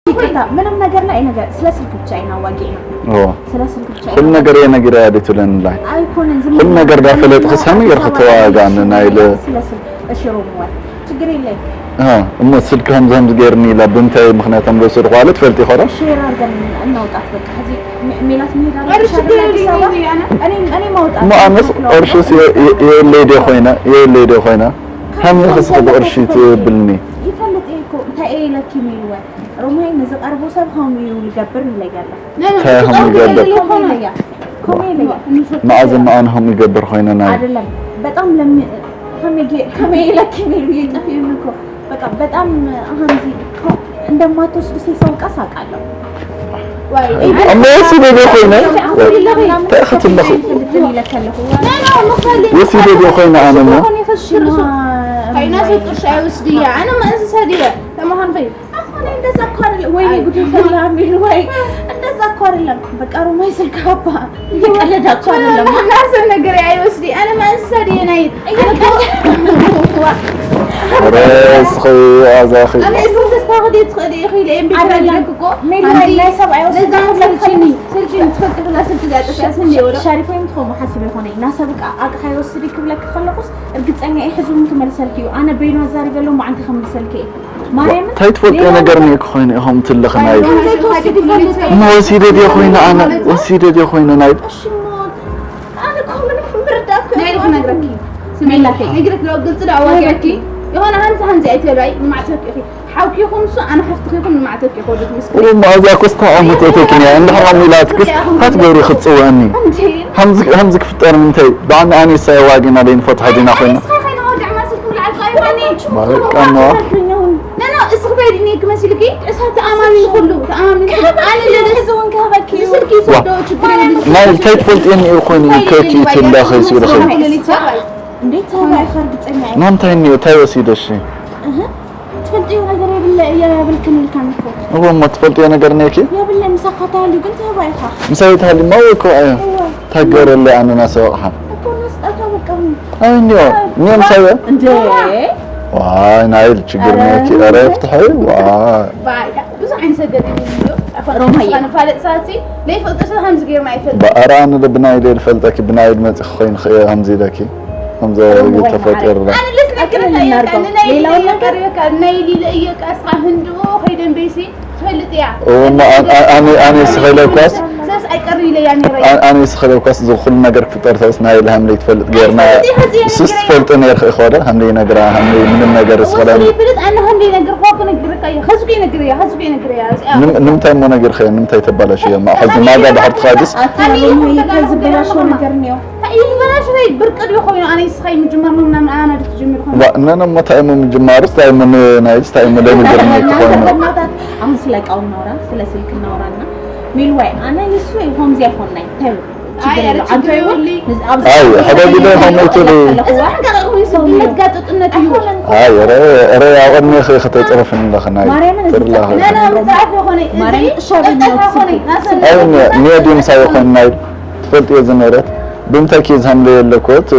ይቅርታ፣ ምንም ነገር ላይ ነገር፣ ስለ ስልክ ብቻ አይናዋቂ ነው። ኦ። ስለ ስልክ ብቻ ኩሉ አይናዋቂ። ነገር እየ ነጊረ እያ ድትብለኒ ላይ። ኣይኮነን፣ ዝም ኩሉ ብሎ ነገር ዳ ፈለጥክስ ከመይ ጌርክ ተዋጋኒ ናይ ለ- ስለ ስልክ፣ እሺ፣ ሮምዋ፣ ችግር የለም። አ፣ እሞ ስልክ ከምዚ ከምዚ ጌርኒ ኢላ ብምንታይ ምኽንያት ከም ዝወሰድኩ ዋለ ትፈልጢ ኢኺ ዶ? ሼር ኣድርገን እናውጣት በቃ። ሕዚ ሜ-፣ ሜላት መሄድ ኣረ ኣለብሽ ችግር ኣይደል? ኣዲስ ኣበባ? የለውም፣ ያነ እኔ፣ እኔ ማውጣት እሞ ኣነስ ነው። ቅርሽስ የ-፣ የ-፣ የብለይ ድየ ኮይነ፣ የብለይ ድየ ኮይነ። ከመይ ከመይ ክስኺ ከምዘለካ ብቅርሺ ትፈልጥ ትብልኒ? ይፈልጥ እየ እኮ፣ እንታይ እየ ኢለኪ ኢልወ። ሮማይ ንዝቐርቦ ሰብ ከምኡ እዩ ልገብር ኢለያ ኣላ። ታይ ከምኡ ይገብር? ከምኡ ኢለያ፣ ከምኡ ኢለያ። መዓዝ እሞ ኣነ ከምኡ ይገብር ኮይነ ናይ? አይደለም፣ በጣም ለሚ-፣ ከመይ ጌ-፣ ከመይ ኢለኪ ኢሉ እየ ጠፊኡኒ እኮ። በቃ በጣም ከምዚ እንደማትወስድ ሰው ቀስ አውቃለሁ። እሞ ወሲደ ዶ ኮይነ? እንታይ ክትለኹ? ወሲደ ዶ ኮይነ ኣነ እሞ? ከይና ሰብ ቅርሺ ኣይወስድ እየ። ኣነ ማ እንስሳ ድየ? ተማሃን ኸይድ። ኣኾነ እንደዛ እኮ አይደለም። ወይኔ ጉዴ ፈላ ሚሉ ወይ እንደዛ እኮ አይደለም። በቃ ሮማይ ስልክ ሀባ እየቀለዳችሁ አይደለም። ናሰብ ነገር ኣይወስዲ። ኣነ ማ እንስሳ ድየ ናይ ኧረ እስኺ ኣዛኺ። ኣነ እሱ ተስታኸዲ ትኽእሊ ኢኺ ኢለ እምቢ ኣይደለም። ትረግረክ እኮ። ሜሪ ኣንቲ ናይ ሰብ ኣይወስድም። ለዛ ሰልችኒ፣ ሰልችኒ ትፈልጥ ብላ ስልክ እዛ ጥፍያ ስንዲ ወደ ሻሪፍ ወይም ትኾሙ ሓስብ ይኾነ። ናሰብ ቃ ኣቅሓ ይወስድ ክብለክ ከለኹስ እርግጸኛ እየ ሕዚ እውን ክመልሰልክ እዩ። ኣነ በይኑ ኣዛሪበሎም ብዓንቲ ክምልሰልክ እየ። ማርያምን እንታይ ትፈልጥዮ ነገር እኒኦ ክኾይኑ ኢኹም ትልኽ ናይ ከምዘይ ትወስድ ይፈልጥ እየ። እሞ ወሲደ ድየ ኮይነ ኣነ? ወሲደ ድየ ኮይነ ናይ እሺ፣ እሞ ኣነ እኮ ምንም ምርዳእ እኮ ናይ ኢልኩ ነግረኪ። ስሜላተይ፣ ነግረክ ዶ ግልጽ ዶ ኣዋጊረኪ? የሆነ ሃንዚ ሃንዚ ኣይትበልባይ፣ ንማዕተብኪ ኢኺ። ሓውኪ ይኹን እሱ ኣነ ሓፍትኺ ይኹን ንማዕተብኪ ይኸውድት ምስ እሞ እዛ ኮስታ ዓመት እተኪን እያ እንድሕር ከምኡ ኢላትክስ ሃት ገይሪ ክትፅውዕኒ ከምዚ ከምዚ ክፍጠር ምንታይ ብዓኒ ኣነ ሰዋጊና ደይንፈትሖ ዲና ኮይና ማለቃማ ነኖ እስኺ በይድኒ ክመሲልኪ እሳ ተኣማሚን ኩሉ ተኣማሚን ኣነ ለለስ እውን ክህበኪ እዩ ስልኪ ሰዶ ችግር የብልሽ ናይ እንታይ ትፈልጥየኒ እዩ ኮይኑ ከኪ ትላኸ ሲልኸ እንዴት ተባይ ኸርግፀኛ ናምታይ እኒኦ እንታይ ወሲደሽ ትፈልጥዮ ነገር የብለ እያ የብልክን ኢልካን እኮ እዎ እሞ ትፈልጥዮ ነገር ነኪ የብለ ምሳኻ ተሃልዩ ግን ተባይኻ ምሳይ ተሃልዩ ማ ወይ እኮ ኣዮ ታገረለ ኣነና ሰበቕሓ እኮ ናስጣታ በቃ ኣይ እንዲዮ እኒዮ ምሳይ እንዴ ዋይ ናይል ችግር ነኪ ኧረ ፍትሐይ ዋይ ብዙ ዓይነት ሰብ ገዲሙ እዩ ሮማየ ንፋለጥ ሳሲ ለይፈልጦ ሰብ ከምዚ ገይርና ይፈልጥ በኣራ ንደ ብናይ ደል ፈልጠኪ ብናይ መጽ ኮይን ከምዚ ኢለኪ ከምዚ ተፈጢርና ኣነ ስኸለኳስ ዝኹሉ ነገር ክፍጠር ተስ ናይ ለሃም ለይትፈልጥ ገርና ስስ ትፈልጥ ነርክ ይኸደ ሃምለይ ነግራ ሃምለይ ምንም ነገር ስኸለ ንምንታይ እሞ ነጊርካዮ ንምንታይ ተባላሽዮ ሕዚ ማጋ ድሕር ትኻድስ ኣታ ሎሚ ከዝበላሾ ነገር እኒኦ እንታይ እዩ ዝበላሾ ወይ ብርቂ ድዩ ኮይኑ ኣነ ይስኻይ ምጅማር ነው ምናምን ኣነ ድክ ጀሚር ኮይኑ ዋ ነነ እሞ እንታይ እሞ ምጅማርስ እንታይ እሞ ን- ናይስ እንታይ እሞ ለምንድር ነው ክኾኑ ኣሁን ስለ እቃው እናውራ ስለ ስልክ እናውራና ሚልዋይ ኣነ ንሱ ሆምዚ ኣይኮንናይ ተብ ችግር የለው። አንተ ይኸውልህ፣ አይ ሐደግ ላይ ሆኖ ትሉ እዛ ሕንቀረቅ ሆይ ሰብ መጋጠጥነት እዩ። አይ ረ ረ ያወድነ ከተጽረፍን ለኸናይ ማርያምን ትርላ ና ና መጽሐፍ የሆነ እዚ ማርያም እሻ በእናትህ ስልክ አይ ኒያዲም ሳይኾን ናይ ትፈልጥ የዝነረት ብምንታይ ኬዝ ሃምለ የለኮት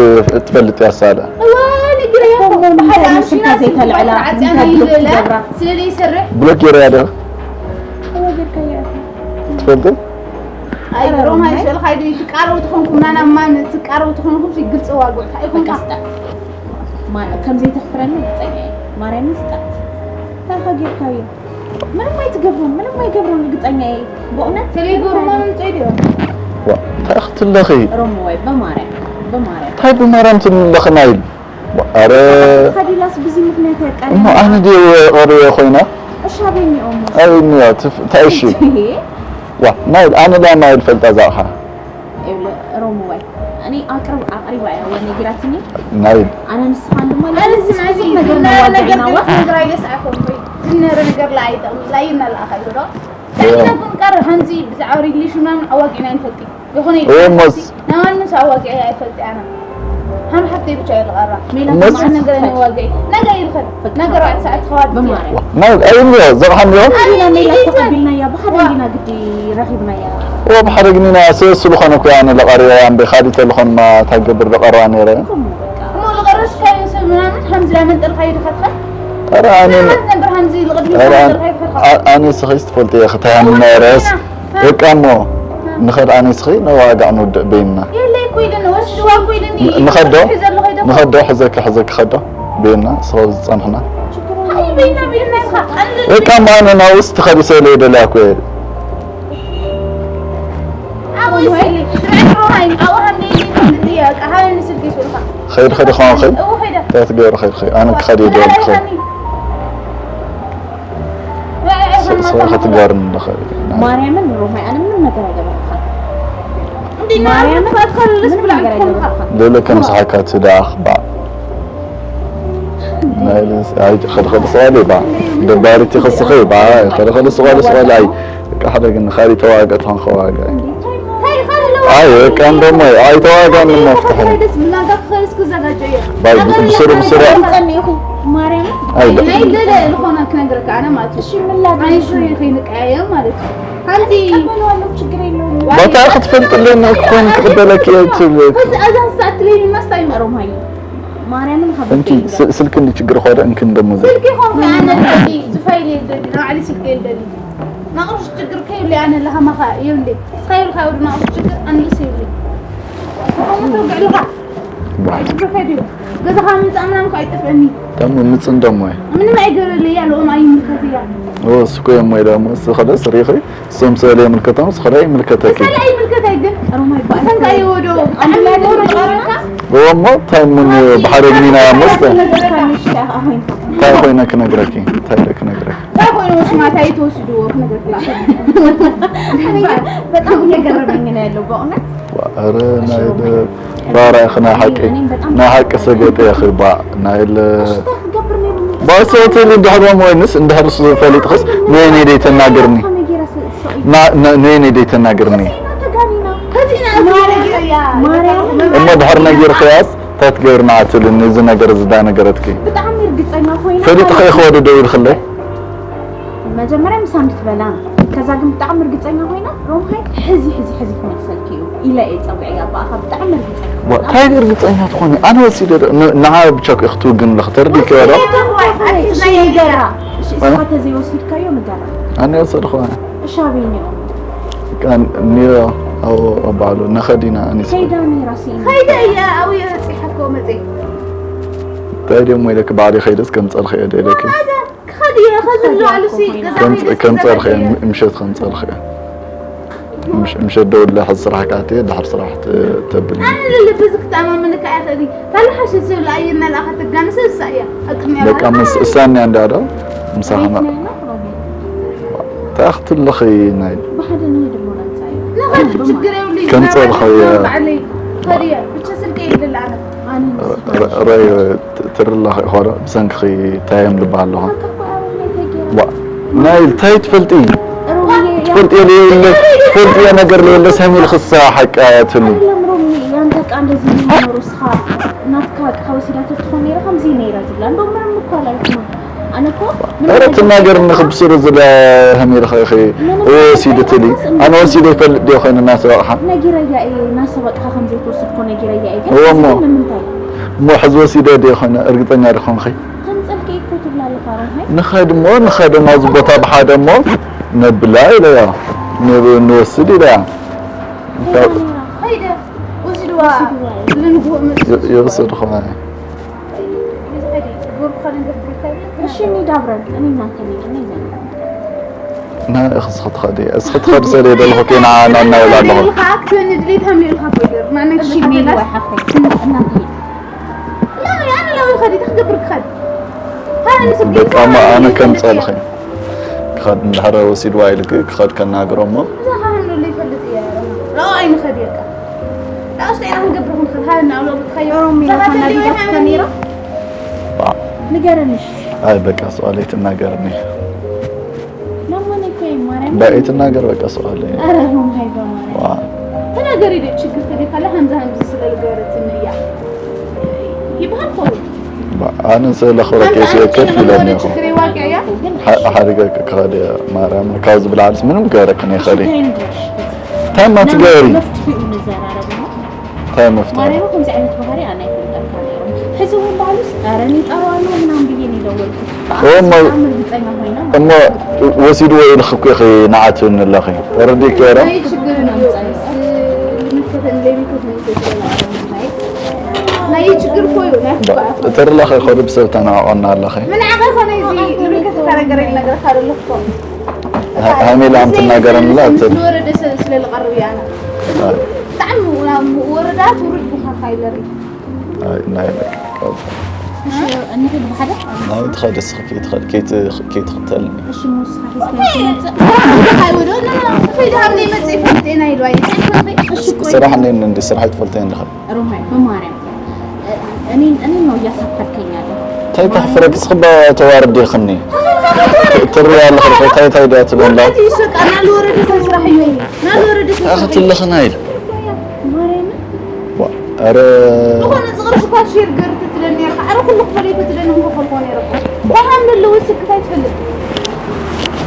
ትፈልጥ ያሳለ እዋ ንግረ ይኸው ባህል ኣንሽና ዘይተልዕላ ስለለይሰርሕ ብሎክ ገይረ ያደ ወገድከያ ትፈልጥ ኣይ ሮማይ ሸልኻይ ዶ ትቃረው ትኾንኩም ናና ማን ትቃረው ትኾንኩም ሲ ግልጽ ዋጉ እንታይ ይኹን በቃ ስጣት። ማ- ከም ዘይተሕፍረኒ ርግጸኛ እየ። ማርያምን ስጣት። እንታይ ከ ጌርካዮ? ምንም ኣይትገብሮን፣ ምንም ኣይገብሮን ርግጸኛ እየ። በእውነት ተለይ ጎርማን እንታይ ድዮ? እንታይ ክትለኺ ሮሞ ወይ በማርያም በማርያም እንታይ ብማርያም ትልለኽና ኢሉ ኣረ ኸዲላስ ብዚ ምክንያት ያቃለ እሞ ኣነ ድየ ቀርየ ኮይና እሻበኒ ኦሞ ኣበኒ ታይሺ ዋ ናይ ኣነ ዳ ናይ ፈልጣ ዛኻ ሮሞ ወይ እኔ አቅርብ አቅሪባ ያው ነግራትኒ ናይ አነ ንስኻን ድማ ነገር ነገር ነገር ነገር ላይ ላይ ናይ ለኣኻ ይዶ ከይነኩም ቀር ከምዚ ብዛዕባ ሪሌሽን ምናምን ኣዋጊዕና ይንፈልጥ ይኾነ እሞስ ናማንም ሰው ኣዋጊዐ ኣይፈልጥ ኣና ሃም ሓፍተይ ብቻ ይልቐራ ሜላት እሞስ ማዕረ ነገር ነዋጊ ነገር ይልኸል ነገር ኣርባዕተ ሰዓት ተዋጊ በማርያም ናይ ኣይምዮ ዘቕሓምዮ ኣቢና ሜላት ተቐቢልናያ ብሓደ ኢና ግዲ ረኺብናያ እዋ ብሓደ ግኒና ሰስ ዝኾነ ኩያ ኣነ ለቐርዮ ኣምበ ካሊተ ዝኾን ማ ታገብር ለቐራ ነይረ እሞ ልቐረስ ካይን ሰብ ምናምን ሃምዚ ዳመንጠልካ ይድኸትካ ኧረ ኣነ ነበር ሃምዚ ልቕድሚ ዳመንጠልካ ይድኸትካ ኣነ ስኺስ ትፈልጥ እየ ክታያ ምናረስ በቃ እሞ ንኸድ ኣነ ስኺ ነዋጋዕ ንውድእ በይንና የለይ ኮይደን ወስድዋ ኮይደን ንኸዶ ንኸዶ ሕዘኪ ሕዘኪ ኸዶ በይንና ስኸ ዝፀንሕና በቃ እሞ ኣነ ናውስ ትኸዲ ሰለ የደልያ ኮ ኸይድ ኸዲ ኸማ ኸይድ እንታይ ትገብሪ ኸይድ ኸይድ ኣነ ክኸድ የደልያ ክኸይድ ስራሕቲ ጋር ንኸ ማርያምን ሮማይ ኣነ ምንም ነገር ኣይገበርኩ ማርያምን ምንም ነገር ኣይገበርኩ ሌሎ ከም ሰሓካ ትዳኽ ባ ናይ ልንስ ኣይ ኸድ ኸድ ሰዋል ባ ደባሪቲ ኸስኸ ባ ኸድ ኸድ ሰዋል ሰዋል ኣይ ቃሕደ ግን ኻሪ ተዋገ ታን ኸዋገ ኣይ ቀን ደሞ ኣይ ተዋጋን መፍትሐ ባይ ብስሩ ብስሩ ማርያም ኣይ ናይ ገለ ዝኾነ ክነግረካ ኣነ ማለት እዩ። እሺ ምን ላድርግ? ኣይ ሹ ከይንቀያየም ማለት እዩ። ሓንቲ ይቀበለዋለሁ፣ ችግር የለውም። ቦታ ክትፈልጥልን ክኾን ክቕበለክ እየ ትብል። ከዚ ኣዛን ሰዓት ትለይኒ መስታ ይመረው ማይ ማርያምን እንኪ ስ- ስልክ እንዲ ችግር ኾደ እንክን ደሞ ዘ- ስልክ ይኾን ኣነ ልዕሊ ዝፋይል የልደሊ ንባዕሊ ስልክ የልደሊ ናቕርሽ ችግር ከይብለ ኣነ ለሃማኻ የብለ ስኻይልካ ወዲ ናቕርሽ ችግር ኣንልስ የብለ ተቐሙ ተውግዕልኻ ባዕ። ገዛኻ ምምፃእ ምናምን እኮ ኣይጠፍአኒ ደሞ ምፅን ደሞ እየ ምንም ኣይገበለያ ልኦም ኣይምልከትያ እሱ እኮ የሞ ኢለ እሞ እሱ ኸለስ ሪኺ እሶም ስእለ የምልከቶም እሱ ኸዳ ይምልከተኪ ስለ ኣይምልከታይ ግን ሮማይ ባይ ሰንካ ይወዶ ብጣዕሚ ይወዶ ጨረካ እሞ እንታይ ምን ብሓደ ግኒና መስተ እንታይ ኮይነ ክነግረኪ እንታይ ኢለ ክነግረኪ ሽማታይ ተወስድዎ ክነገርኩላ። እኔ ግን በጣም እየገረመኝ ነው ያለው በእውነት። ኧረ ናይ ደ- ባራ ኢኺ ናይ ሓቂ ናይ ሓቂ ሰገጠ ኢኺ ባ ናይ ለ ባሰትል እንድሕር ወይንስ እንድሕር ፈሊጥኽስ ነየነይ ደይ ተናግርኒ ና- ነ- ነየነይ ደይ ተናግርኒ እሞ ድሕር ነጊርኽያስ እንታይ ትገብሪ ንዓ ትብልኒ እዚ ነገር እዚ ዳ ነገረትኪ ብጣዕሚ እርግፀኛ ኮይና ፈሊጥኺ ኢኺ ወደ ደው ኢልክለይ መጀመርያ ምሳ እንድትበላ ነው። ከዛ ግን ብጣዕሚ እርግፀኛ ኮይና ሮምሃይ ሕዚ ሕዚ ሕዚ ክመልሰልኪ እዩ ኢለ እየ ፀዊዐያ ብኣኻ ብጣዕሚ እርግፀኛ ዋ፣ እንታይ እርግፀኛ ትኾኒ ኣነ ወሲደ ዶ- ን- ንዓ ብቻ እኮ ክትውግን ኣለኺ ተረዲእኪ ዶ እሺ ንገራ እሺ እስኻ ተዘይወሲድካዮ ንገራ ኣነ ወሰድኹ እሺ ኣበይኒኦም ኒዮ ኣብ ኣባዕሉ ነኸዲና ኣኒስ ከይዳ ነይራ ስኢና ከይደ እየ ኣብየ በፂሓኮ መፅእ እንታይ ድሞ ኢለኪ ባዕሊ ከይደስ ከምፀልኺ እየ ደለኪ ክኸድ እየ ከዚ ኣለዋሉ ሲ ገዛ ከይደስ ከምፀልኺ ምሸት ከምፀልኺ ምሸት ደውለ ሕዚ ስራሕ ካቴ ድሕር ስራሕ ተብል ኣነ ልልብ እዚ ክተኣማመነካ እያ ክእል ታልሓሽ ዝብል ኣየና ለኣኻ ተጋንሰ እሳ እያ ኣብ ቅድሚያ በቃ ምስ እሳኒ እንዳ ዶ ምሳኻ እንታይ ክትብልኺ ናይ ብሓደ ንሄድ እሞ ናንሳ እዩ ንኸድ ችግር የብሉ ከምፀልኸ እየ ባዕለይ ከድየ ብቻ ስልከ የብለላ ኣነ ኣነ ረይ ትርላ ኾረ ብሰንክኺ ታየም ልባ ኣለኹ ናይ እንታይ ትፈልጢ ትፈልጥዮ ለየለ ትፈልጥዮ ነገር ለየለ ሰሚል ክሳ ሓቃ ትሉ አይደለም ሮሚ ያንተ ዕቃ እንደዚህ የሚኖሩ እስኻ ናትካ ዕቃ ወሲዳቶ ትኾን ነይራ ከምዚ ነይራ ዝብላ እንደው ምንም እኮ ኣላልኩም ኣነ እኮ ኧረ ትናገር ንኽብስሩ ዝለ ሀሚል ኸ ወሲዱ ትሊ ኣነ ወሲደ ይፈልጥ ዲዮ ኾይኑ ናሰብ ኣቕሓ ነጊረያ እየ ናሰብ ኣቕሓ ከምዘይትወስድ እኮ ነጊረያ እየ እዎ እሞ ግን ንምንታይ እሞ ሕዚ ወሲደ ዲዮ ኾይኑ እርግጠኛ ዲኾንኺ ከምፀልከ እኮ ትብላ ኣለኻ ሮምሃይ ንኸድ እሞ ንኸደ ናብዚ ቦታ ብሓደ እሞ ነብላ ኢለያ ንወስድ ኢለያ ኸይደ ወሲድዋ ልንግሆ መፅእ ይወስድ ኾነ ይዝኸዲ ጎርብኻ ነገር ትርከቢ እሺ እንሂድ አብረን እኔ እናንተ እንሂድ እኔ ዘና ና እስኺ ትኸዲ እስኺ ትኸዲ ሰለ ደለኹ ኬና ናናውላ ኣለኹ ኢልካ ክትህኒ ድሌት ሃምሊ ኢልካ ኮይደር ማነሽ እሺ ሜልዋ ሓፍተይ እናንተ ሂድ لا يعني لو يخدي تخدي بركخد هاي نسب በቃ ማ ኣነ ከምፀልኸ ክኸድ እንድሕረ ወሲድዋ ኢልክ ክኸድ ከናግሮ እሞ لا هاي اللي يفلت يا لا عين خديك لا أصلي أنا نقبرهم خل هاي نعلو بتخيرهم ሮሚ ናተናዲዳት ከኒራ ንገረንሽ ኣይ በቃ ሰዋለይ ትናገርኒ ለማን እኮ ማርያም በይ ትናገር በቃ ሰዋለይ ኧረ ሮምሃይ በማርያም ተናገሪ ዶ ችግር ተደካለ ሀምዛ ሀምዚ ስለ ልገረትን እያ ይበሃል ኾኑ ኣነ ስለ ኽብረከ ሲዮ ከፍ ኢለኒ ኢኹ ችግር ይዋቅዕ እያ ሓደ ገ ክኸደ ማርያም ካብ ዝብል ዓልስ ምንም ገረክን ይኸደ ታማ ትገሪ መፍትሒኡ ንዘራረብ እሞ እንታይ መፍትሒ ማርያም ከምዚ ዓይነት ባህሪ ኣነ ኣይፈልጠልካ ነይሩ ሕዚ እውን ባዕሉስ ኧረ ንጠሩ ኣሎ ምናምን ብዬ ነው የደወልኩት እሞ በጣም እርግጠኛ ሆይና እሞ ወሲድዎ ኢልክ እኮ ኢኺ ንዓት ንለኺ ተረዲእኪ ዶ ይህ ችግር ነው ለሚከት ለሚከት ናይ ችግር እኮ እዩ ናይ ተርላኸ ኸዱ ብሰብ ተናቆና ኣለኸ ምን ዓቐ ኾነ እዚ ምልክት ተረገረ ነገር ካደለፍኮ ሃሜላ ኣምትናገረምላ ትል ወረደ ስለ ልቐርብ ያና ብጣዕሚ ወረዳ ትውርድ ብኻካ ይለሪ ናይ እንሂድ ብሓደ ናይ ትኸደስ ከይትኸተልኒ እሺ ንስኻ ሒዝካ ትመፅእ ከይወዶ ከይድሃብ ናይ መፅእ ፈልጤና ኢሉ ኣይተሰፈይ እሺ ቆይ ስራሕ እንደ እንደ ስራሕ ትፈልጠ እንደ ሮማይ በማርያም እኔን እኔን ነው እያሳፈርከኝ ያለው እንታይ ተሕፍረክ ስኽባ ተዋርድ ይኽኒ ትርያ ኣለኹ እንታይ እንታይ ዳ ትበላ ይሰቃ ናልወረደ ስራሕ እዩ ናልወረደ ኣኽትልኽና ኢል ማርያምን ኧረ ዝኾነ ዝቕርሽ እኳ ሼር ገር ትትለኒ ነርካ ኣረ ኩሉ ክፈለይ ትትለኒ ምኾ ፈልኮ ነይረ ብሃም ለለዎ ስክታይ ትፈልጥ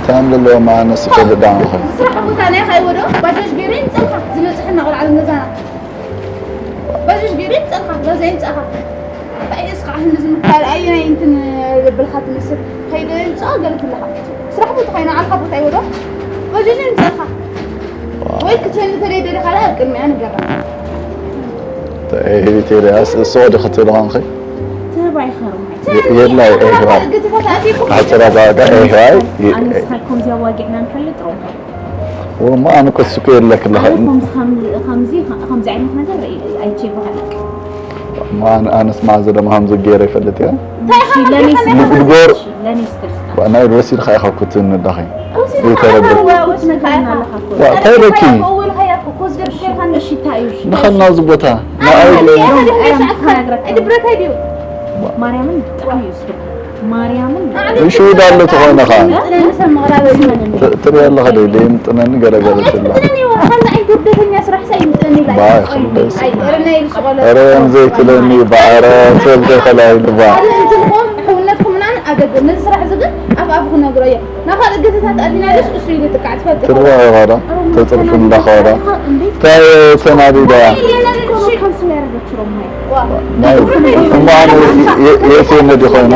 ታም ለለዎ ማነስ ይፈልጥ ዳንኸ ስራሕ ቦታ ናይ ኻይ ወዶ ባጃጅ ገይረ ይምፀልካ ዝመፅሐና ቆልዓ ገዛና ባጃጅ ገይረ ይምፀልካ ገዛ ይምፀኻ እንታይ እስኻ ሕንዚ ምካል ኣየናይ እንትን ዘብልካ ትመስል ከይደ ይምፅኣ ገለ ትለኻ ስራሕ ቦታ ኻይና ዓልካ ቦታ ይወዶ ባጃጅ ይምፀልካ ወይ ክትህኒ ተለይ ደሊኻ ኣብ ቅድሚያ ንገራ ቴሌያስ እሶ ዲ ክትብል ኾንኺ ትህብ ኣይኸርም የላ ይህባ ግትፈት ኣቲኩም ሓፅራ ባጋ ይህባይ ኣነስኻ ከምዚ ኣዋጊዕና ንፈልጥ ሮ ወማ ኣነ ኮስኮ የለክ ለኸ ከምዚ ዓይነት ነገር ኣይቼ ይበሃለቅ ማን ኣነስ ማዘ ደማ ሃምዘ ገይረ ይፈልጥ እያ ለኔ ንግበር ለኔ ስትርስታ ናይ ወሲድካ ኢኻ ክትብኒ ኣለኺ። ዘይተረድእ። ዋ፣ እንታይ ኢለኪ? ንኸድ ናብዚ ቦታ። ንኣይ ማርያምን ብጣዕሚ እዩ ዝስሕብ። ማርያምን ይሽውድ ኣሎ ተኾይነ ኸዓ። ት-፣ ትሪኦ ኣለኻ ዶ? ደይምጥነኒ ገለገለ ትብላ። ባ፣ ይኽንደስ። ኧረ፣ ከምዚ ኣይትለኒ፣ ባ፣ ኧረ፣ ትብል ከላ ኢሉ፣ ባ። ኣብ ኣፉ ክነግሮ እየ። ናብ ካልእ ግዜታት ኣቢና ደስ እሱ ይልጥቃዕ ትፈልጥ። ትርዋ ይኸዳ፣ ተጽርፍ እንዳኸዳ። እንታይ ተናዲዳ? ናይ፣ እሞ ኣነ የ-፣ የእትየኒ ድዩ ኮይኑ?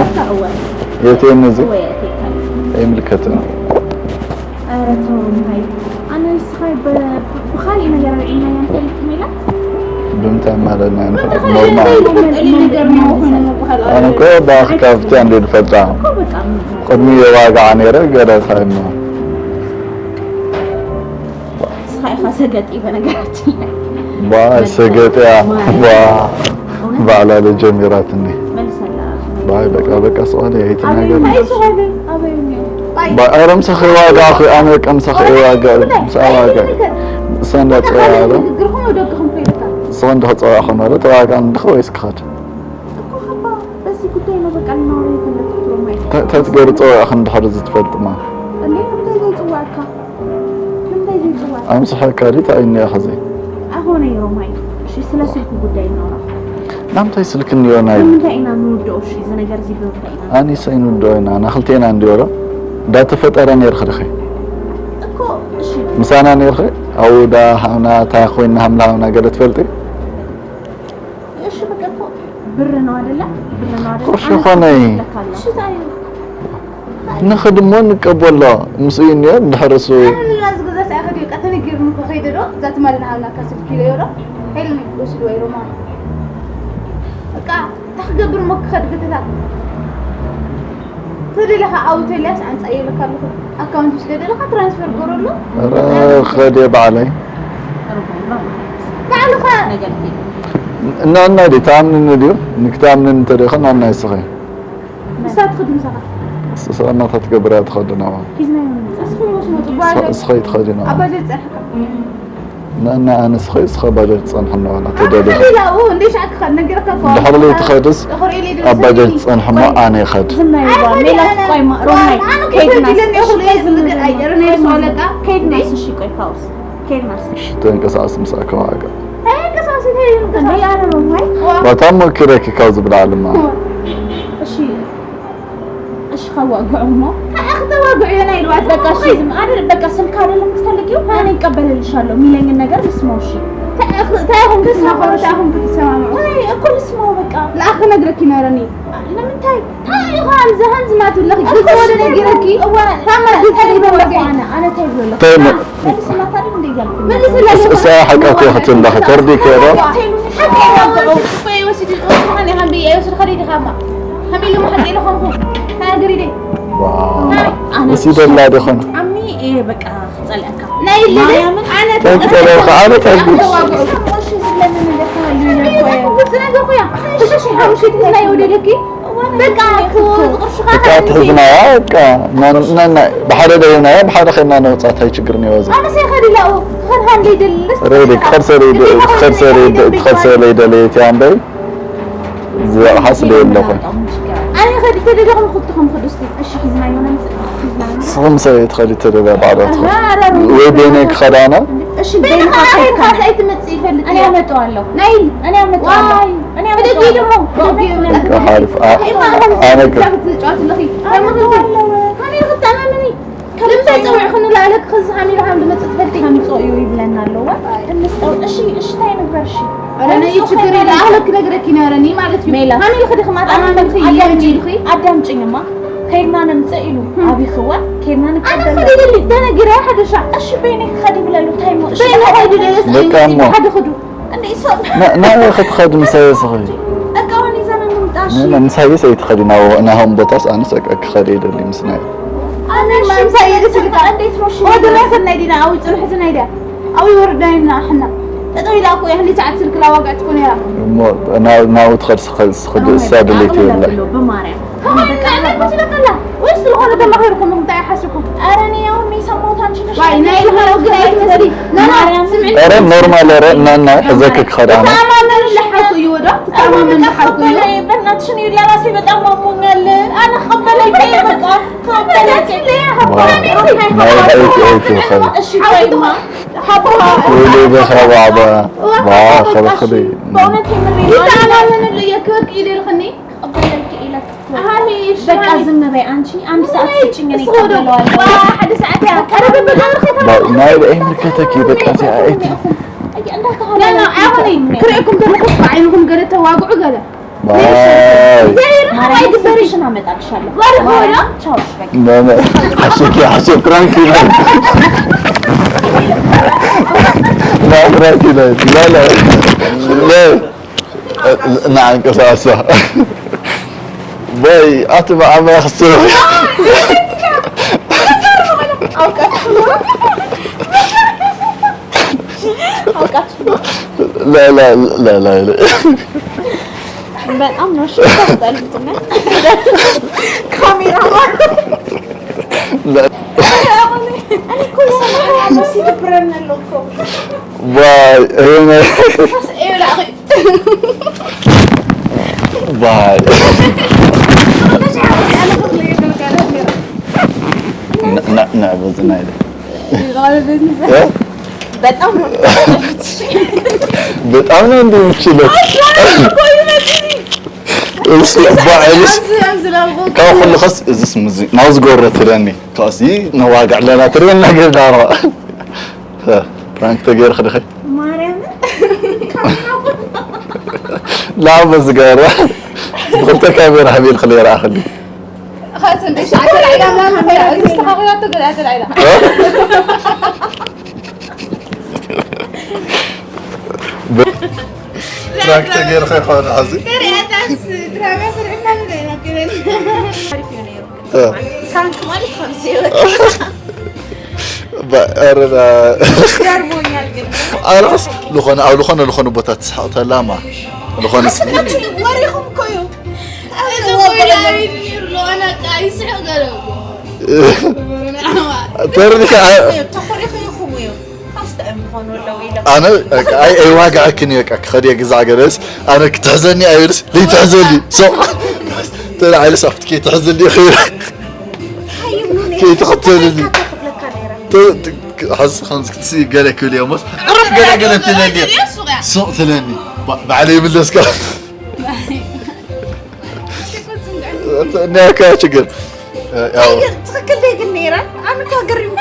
የእትየኒ እዚ? ኣይምልከትን። ኧረ ተው፣ እንታይ? ኣነ ንስኻ ብ-፣ ብኻሊእ ነገር ርኢናያ ንፈልጥ ሜላት? ብምንታይ ማለት ናይ ንፈልጥ? ኖርማል። ኣነ እኮ ብኣኺ ካብቲ እንደ ዝፈልጣ። እኮ በቃ። ቅድሚ የዋግዓ ነይረ፣ ገለ እንታይ እሞ። ንስኻ ኢኻ ሰገጢ በነገራችን ላይ። ባ፣ ሰገጢያ። ባ፣ ባዕላ ጀሚራትኒ። መልሰላ። ባይ፣ በቃ፣ በቃ፣ ስቕ በል፣ ኣይትናገር። ኣበይ፣ ኣበይ፣ ኣበይ፣ ኣበይ። ባ፣ ኧረ ምሳኺ ዋጋ፣ ኣኺ፣ ኣነ በቃ ምሳኺ ዋጋ፣ ምሳ ዋጋ። እሳ እንዳጸወዐ ኣሎ። ንስኻ እንዳጸወዐ ኾን ኣሎ፣ ተዋጋ እንድኻ ወይስ ክኸድ? እኮ ሓባ፣ በዚ ጉዳይ ነው በቃ ልናወራ የፈለግኩት ሮማይ። ተ-፣ ተትገሪ ጸዋዕኺ እንድሕር እዚ ትፈልጥማ። እንዴ፣ እንታይ ዘይጽዋዕካ? እንታይ ዘይጽዋዕ? ኣምስሐካ ዲት ኣይኒ ኢኻ ዘይ? ኣይኾነ ሮማይ። እሺ፣ ስለ ስልኩ ጉዳይ እናውራ። ናምታይ ስልክ እንዮ ናይ? ንምንታይ ኢና ንውድኦ? እሺ፣ እዚ ነገር እዚ ብምንታይ ኢና? ኣኒሰ ኣይንውድኦ ኢና፣ ናኽልቴና እንድዮ ዶ? እንዳተፈጠረ ነይርኺ ድኺ? እኮ፣ እሺ። ምሳና ነይርኺ? ኣብኡ ዳ ሃምና፣ እንታይ ኮይንና ሃምና፣ ሃምና ገለ ትፈልጢ? እሺ፣ በቃ እኮ ብር ነው አይደለ? ብር ነው አይደለ? ቁርሺ ኣነ ኾነይ። ለካ ኣለሁ። እሺ፣ ታይ? ንኽድ እሞ ንቀበሎ። ምስኡ እዩ እኒኦ፣ ድሕሪ እሱ። ኣነ ንላ ዝገዛ ሰኣ ከዲዮ፣ ቀ ተነጊርኒ እኮ ከይደ ዶ? እዛ ትማሊ ንሃብና ካስል ኪሎ ዮሮ። ሄል ወስድ ወይ ሮማ። በቃ፣ ታክገብር እሞ ክኸድ ግትታ። ተደለኻ ኣውቶ ኢልያስ ኣምጻእ ይብለካ ኣለኹ። ኣካውንት ምስ ደለኻ ትራንስፈር ገረሉ። ኧረ፣ ኸድየ ባዕለይ። ባዕልኻ። እና፣ እና ድዩ፣ ትኣምንኒ ድዩ? ንክትኣምንኒ እንተደይኮን፣ እና ንስኺ። ንሳ ትኸድ ምሳኻ። ስ-፣ ስ-፣ እናታ ትገብር እያ ትኸድ ናዋ። ሒዝናዮ ንመጽእ። ንስኺ ወስኖ፣ ስ-፣ ባጃጅ። ስኸይ ትኸዲ ናዋ። ኣብ ባጃጅ ጸንሕካ። ን-፣ ን-፣ ኣነ ስኸይ ስኸ ባጃጅ ትጸንሐኒ ዋላ ኣነ ተደሊኻ። ከዲላ፣ ኡ፣ እንደ ሻዕክኻ ነገርካ እኮ። ድሕሪ ለይቲ ኸድስ እኽሪ ኢለ ድረስ ኣብ ባጃጅ እኔ። ትጸንሕ እሞ ቆይ፣ ኣነ ይኸድ። ዝም ናይ ኣይ፣ ባ፣ ኸዲ ሜላት ኣነ። ቆይ፣ ማ-፣ ሮማይ፣ ኣይ፣ ኣነ ከይድናስ፣ ከይድናስ፣ እሺ፣ ከይድናስ፣ ዝም በል። ኣይ፣ ኣይ፣ ኣይ፣ ሮማይ፣ ሮማይ፣ ሶለቃ፣ ከይድናስ፣ ከይድናስ፣ እሺ፣ ቆይ፣ ፓውስ። ከይድናስ። እሺ፣ ተንቀሳቐስ ምሳእካ ዋጋ። ኣይ፣ ተንቀሳቐስ፣ እንታይ እዩ እንዴ፣ ተንቀሳቐስ? ኣነ ሮማይ። ዋ። ዋታ እሞ ኪረኪ ካብ ዝብልዓልማ። እሺ፣ እሺ፣ ካብ ዋግዑ እሞ። እንታይ ኢኺ ተዋግዑ? የናይ ልዋት በቃ እሺ፣ ዝም ኣነ በቃ ስልክ አይደለም የምትፈልጊው? እኔ እቀበልልሻለሁ የሚለኝን ነገር ልስማው። እሺ። እንታይ ኢኹም ትስማማዑ? እንታይ ኢኹም ክትሰማምዑ? ወይ እኮ ልስማው በቃ። ለኣኺ ነግረኪ ነረኒ። ንምንታይ? እንታይ ኢኹ ሃምዚ ሃምዚ ማትብለኺ? ግልፂ ወደ ነጊረኪ። እዋ፣ ታማ ግልፂ ወደ ነጊረኪ። ኣነ፣ ኣነ እንታይ ብለለኹ? እንታይ ሞ-? መልስላት አይደል እንደ እያልኩ መልስላት እስ-፣ እሳ ሓቃ እኮ ክትብለኺ፣ ተርዲኪ ዶ? ሓቂ እኮ እዩ ወሲዱ፣ ወሲዱ፣ ወሲዱ፣ ከመይ ኢሉ ሓቂ ኢሉ ኾንኩ? ተናገሪ ደይ። ዋው። ናይ፣ ኣነ ወሲደላ ዶ ኾን? ብጣዕሚ እየ በቃ ክጸልአካ። ናይ ልደት ማርያምን ኣነ እንታይ ክጸልኦ ከዓለ እንታይ ግልጽ? እሺ፣ ዝብለኒ ነገር ተሃልዩ እዩ እኮ እየ። ግልጽ ነገር እኮ እያ። ሽዱሽተ ሺሕ ሓሙሽተ ሺሕ ናይ ወደደኪ። በቃ፣ እኮ፣ እኮ። ዝቕርሽኻ በቃ፣ ትሕዝናያ፣ በቃ፣ ና-፣ ና-፣ ና-፣ ብሓደ ደይብናያ፣ ብሓደ ኸድና ነውጻ፣ እንታይ ችግር እኒኦ እዚ? ኣነ ሰይኸዲ ኢላኡ፣ ክኸድሃ እንደ ይደልስ። ረይደ፣ ክኸድ ሰለ ይደ-፣ ክኸድ ሰለ ይደ-፣ ክኸድ ሰለ ይደልየት እያ እምበይ፣ ዝቕሓ ስለ የለኹ። ኣነ ኸዲ ተደለኹም ክልትኹም ክዱ እስቲ፣ እሺ፣ ሒዝናዮ ነምጽእ፣ ሒዝናዮ። ስኹም ሰበይቲ ኸዲ ተደለ ባዕላትኹም። ኣሃ፣ ኣረ፣ ወይ ቤነ ክኸዳና? እሺ፣ ቤነ ቤነ ኸዲ ኸዲ ኸዲ ኸዲ ኣይትመጽእ ይፈልጥ እኔ እየ። ኣመጣዋለሁ። ናይ እኔ ኣመጣዋለሁ። ዋይ፣ እኔ ብደጊ ኣመጣዋለሁ። ደሞ። ብደጊ ኣመጣዋለሁ። ሓሪፍ። ኣ-፣ ኣነ ክ-፣ ትጫወት ኣለኺ። ኣመጣዋለሁ። ካሜራ ክትኣማምኒ። ከምታይ ጸውዕኽኒ ለኣለክ ክዚ ካሜራ ከም ዝመጽእ ትፈልጢ። ከምጽኦ እዩ ይብለና ኣለዋ። እንስጠው። እሺ፣ እሺ፣ እንታይ ንግበር? እሺ። ኣረ፣ ነይ ችግር የለ። ኣህለክ ክነግረኪ ነረኒ ማለት እዩ። ሜላት። ካሜራ ክዲ ክማጣ ኣዳምጪ፣ ማመልኺ ኣዳምጪ፣ ይልኺ። ኣዳምጪኝማ። ከይድና ነምጽእ ኢሉ። እም። ኣቢኽዋ፣ ከይድና ኣነ ንቀበል። ኸዲ ድሊ፣ ተነጊረ ሓደሻ። እሺ፣ በይነይ ክኸዲ ብለሉ፣ እንታይ እሞ? እሺ፣ በይነ ኸዲ ድለስ በቃ እሞ። ሓደ ኸዱ። እንዴ፣ እሷ ና-፣ ናበይ ክትኸዲ ምሳይ ስኺ? እቃውን ይዘና ንምጣ፣ እሺ። ን-፣ ምሳይ ሰይትኸዲ ናብ፣ ናሆም ቦታስ ኣነስ እቃ ክኸዲ ይደሊ ምስናይ። ኣነ፣ እሺ፣ ምሳይ ይደስልካ። እንዴት ነው? እሺ። ወደ ራስና ዲና፣ ኣዊ ጽንሕ ዝናይ ዲያ። ኣዊ ወርዳይና፣ ኣሕና። ጠጠው ኢላ እኮ እያ፣ ክንደይ ሰዓት ስልክ ላዋግዐት እኮ ነይራ። እሞ ናብ ናብኡ ትኸድ ስኸ- ስኸድ እሳ ድሌት የብላ። ብማርያም። ከማን እንታይ ዓይነት መስለካ ኣላ? ወይስ ዝኾነ ተማኺርኩም እንታይ ሓሲብኩም? ኧረ እኔ ያው የሚሰማሁት አንቺ ነሽ። ዋይ ናይ ልሃሮ ግን ኣይትመስሊ። ና ና ማርያም። ስምዒ። ኧረ ኖርማል፣ ኧረ እና እና ሕዘኪ ክኸዳ ነው። ትተኣማመን ለሓኩ እዩ ወዶ? ትተኣማመን ለሓኩ እዩ? በእናትሽ እኔ ለራሴ በጣም አሞኛል። አነ ቀበለኝ በቃ። ቀበለኝ። ናይ ዳዊት እህት ይኸድ። እሺ ቆይማ። ወይኔ በስመ አብ። ባ- ባ- ከበክል። በእውነት የምሬን ነው። ይተኣማመንሉ እየ ክወድቅ ኢለ ኢልክኒ። እቀበለልኪ ኢለክ እኮ። አሃ፣ እሺ፣ በቃ አሃ። ዝም በይ አንቺ። አንድ ሰዓት ስጭኝ፣ እኔ እስከ ወደ እቀበለዋለሁ። ባ- ሓደ ሰዓት እያ። ቀረብ በል፣ ኣርኺ ባ- ናይ ብኣይ ምልከተኪ፣ በቃ፣ እዚኣ ኣይቲ። ኣይ፣ እንዳተባለ ላ፣ ላ፣ ኣይኮነይ። ክርእየኩም ዘለኹ እኮ ዓይንኹም ገለ ተዋግዑ ገለ። ባይ። ዘይርኸብ ማርያም፣ ኣይግበርሽ። ስልክሽን ኣመጣልሻለሁ። ወርህ ወላ። ማርያም፣ ቻው፣ እሺ፣ በቃ። لا، لا. حشك يا حشك، فرانك يبان. لا، فرانك يبان. لا، لا. لا. نعم، كساسة. باي، أتبع ما يخسر. لا، لا، لا، لا، لا. በጣም ነው እሺ፣ ታስጠሉት ነው። ካሜራ لا. እኔ እኮ እየሰማሁ ነው፣ ሲደብረን ነው እኮ። باي. ይኸውና። ባይ። ና- ና- ና፣ በዚ ናይ እ? በጣም ነው የምትችሉት። በጣም ነው እንደ የምትችለው። እሱ ባዕልሽ ካብ ኩሉ ኸስ እዚስ ሙዚ ናብዚ ጎረ ትለኒ። ካብዚ ነዋግዕ ኣለና ትርእየና ገና። ፕራንክ ተገይርክ ድኸ? ማርያምን። ላም ዝገበረ ብክልተ ካሜራ ሃቢል ክለ ይረኣኽኒ። ኻስ እንደ ሻዕተ ላዕላ ምናምን ካሜራ እዚ ዝተኻኽያቶ ገለ ተላዕላ። ፕራንክ ተገይርካ ይኸውን ሕዚ? ተሪኣታስ ድራማ ስርዕና ንደይና ክለን። እ። ፕራንክ ማለት ከምዚ እዩ። ባ- ኧረ ና- ገርሞኛል ግን። ኣነስ ዝኾነ ኣብ ዝኾነ ዝኾነ ቦታ ትስሕቕ ተላማ ዝኾነ ስ- ወሬኹም እኮ እዩ። እዚ ኮይላ ይሩ ለዋና ቃ ይስሕቕ ገለ። ተርዲካ ተኾሪኹ ይኹም እዩ። ኣነ በቃ ኣይ ኣይዋግዐክን እዩ በቃ ክኸድ እየ ግዛዕ ገለስ ኣነ ክትሕዘኒ ኣይብልስ ለይትሕዘኒ ሶ ተላዓልስ ኣብቲ ከይትሕዘኒ ይኽእል ከይትኽተልኒ ሐዚ ከምዚ ክትሲ ገለ ክብል እየ እሞስ ዕረፍ ገለ ገለ ትለኒ ሱቕ ትለኒ ባዕለይ ይምለስካ ናይ ኣካያ ችግር ያው ትኽክል ደይ ግን ነይራ ኣነ እኮ ገሪምኩ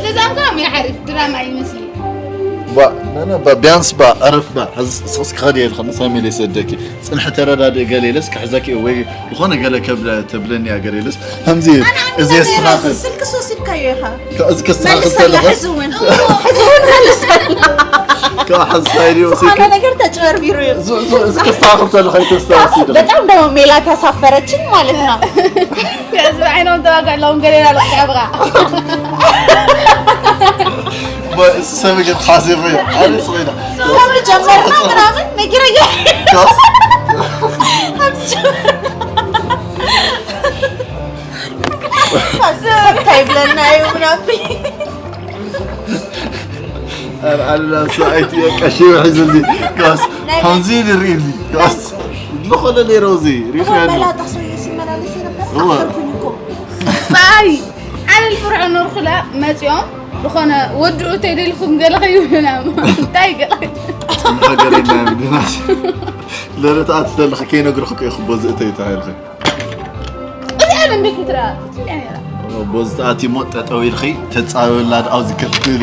ነዛ እንኳ ምን ሓሪፍ ድራማ ይመስል ባ ነነ ባ ቢያንስ ባ ዕረፍ ባ ሕዚ ስቕስ ክኸድ እየ ኢልኽኒ ሰሚለ ይሰደኪ ጽንሒ ተረዳድእ ገለ ኢለስ ክሕዘኪ ወይ ዝኾነ ገለ ከብለ ተብለኒ እያ ገለ ኢለስ ከምዚ እዚ የስተኻኽል ስልክስ ወሲድካዮ ኢኻ እዚ ከስተኻኽል ተለኸስ ካብ ሓሳይ ድዮ ዝኾነ ነገር ተጭበርቢሩ እዩ እዚ ከስተኻኽል ተለኸ ይተስተዋሲ በጣም ደግሞ ሜላት ያሳፈረችኝ ማለት ነው። ከዚ ዓይኖም ተዋጋዕሎም ገሌላ ልቀብራ ሰብ ግን ሓሲኹ እዩ ኣነ ስኸይዳ ከምሪ ጀመርና ምናምን ነጊረየ ከይብለና እዩ ምናምን ኣነ ናብ ሰብኣይቲ ቀሺ ውሒዙኒ ካስ ከምዚ ንርእኒ ካስ ዝኾነ ነይሮ እዚ ሪኸ መላጣ ሰውዬ ሲመላለስ የነበር እወ። ኣፈርኩኝ እኮ ኣይ ኣነ ልፍርዖ ኖርኩላ መፂኦም ዝኾነ ወድኡ ተይደልኩም ገለ ከይብሉና እንታይ ገለ ሃገር የለን ድናሽ ለረትኣት ዘለኸ ከይነግርኽኮ ይኽቦ ዝእተይ ተባሂልኸ እዚኣ እንዴት ትረኣ ትችል ነራ ቦዝተኣቲ ሞ ጠጠው ኢልኺ ተጻበላ ኣብዚ ከፍትል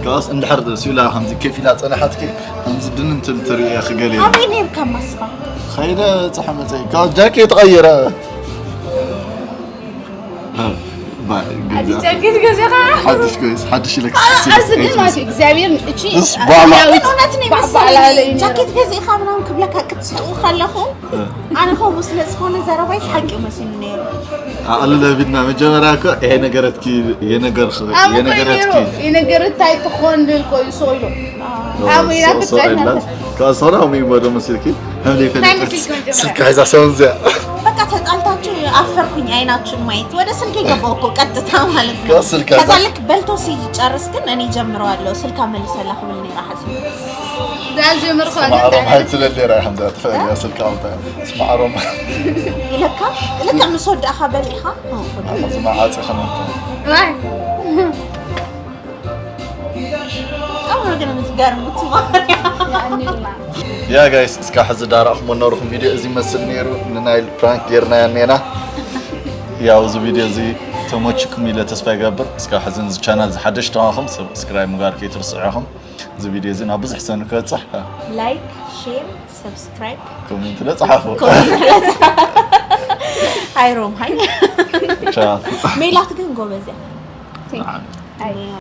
ካስ እንድሕር ሲላ ከምዚ ከፊላ ጸናሓትኪ ከምዚ ድንን ትል ትርእያ ክገል ኣበይ ነርካ ማስኻ ከይደ ጸሓመፀ ካብ ጃኬት ቀይረ ጃኬት ገዚኻ ሓድሽ ኮይስ ሓድሽ ኢለክ ኣብዚ ግን ማለት እዩ እግዚኣብሔር እቺ እስ ባላ እውነት ነው ይመስለኝ። ጃኬት ገዚኻ ምናምን ክብለካ ክትስሕቁ ከለኹ ኣነ ከምኡ ስለ ዝኾነ ዘረባይ ሓቂ መስሉ ነይሩ። ኣሉ ለቢድና መጀመሪያ እኮ ይሄ ነገረትኪ የነገርሽ የነገረትኪ የነገርታይ ትኾን ድል ቆዩ ሰው ኢሎ ኣሙያ ክትዛይና ከሰራ ሙይ ወደ መስልኪ ስልክ ሒዛ ሰው እዚኣ በቃ ተጣልታችሁ አፈርኩኝ አይናችሁን ማየት። ወደ ስልክ የገባው እኮ ቀጥታ ማለት ነው። ከስልክ ከዛ ልክ በልቶ ሲጨርስ ግን እኔ ጀምረዋለሁ። ስልካ መልሰላ ክብል ነራ ሐዚ ዳል ጀምር ኳ ማዕረም ሀይ ትለሌራ ከምዛ ትፈያ ስልክ አውጣ ስማዕሮም ይለካ ልክ ምስ ወዳእኻ በሊኻ ስማዓጽ ኸመንኩ ያ ጋይስ እስካ ሕዚ ዳራእኹም ወነርኹም ቪድዮ እዚ መስል ነይሩ ንናይል ፕራንክ ጌርና ያኔና ያው እዚ ቪድዮ እዚ ተመችኩም ኢለ ተስፋ ይገብር እስካ ሕዚ እዚ ቻናል ዝሓደሽ ተማኹም ሰብስክራይብ ምግባር ከይትርስዑ ኢኹም እዚ ቪድዮ እዚ ናብ ብዙሕ ሰብ ንክበፅሕ ላይክ ሼር ሰብስክራይብ ኮሜንት ለፅሓፉ ኣይሮም ሃይ ሜላት ግን ጎበዝ እያ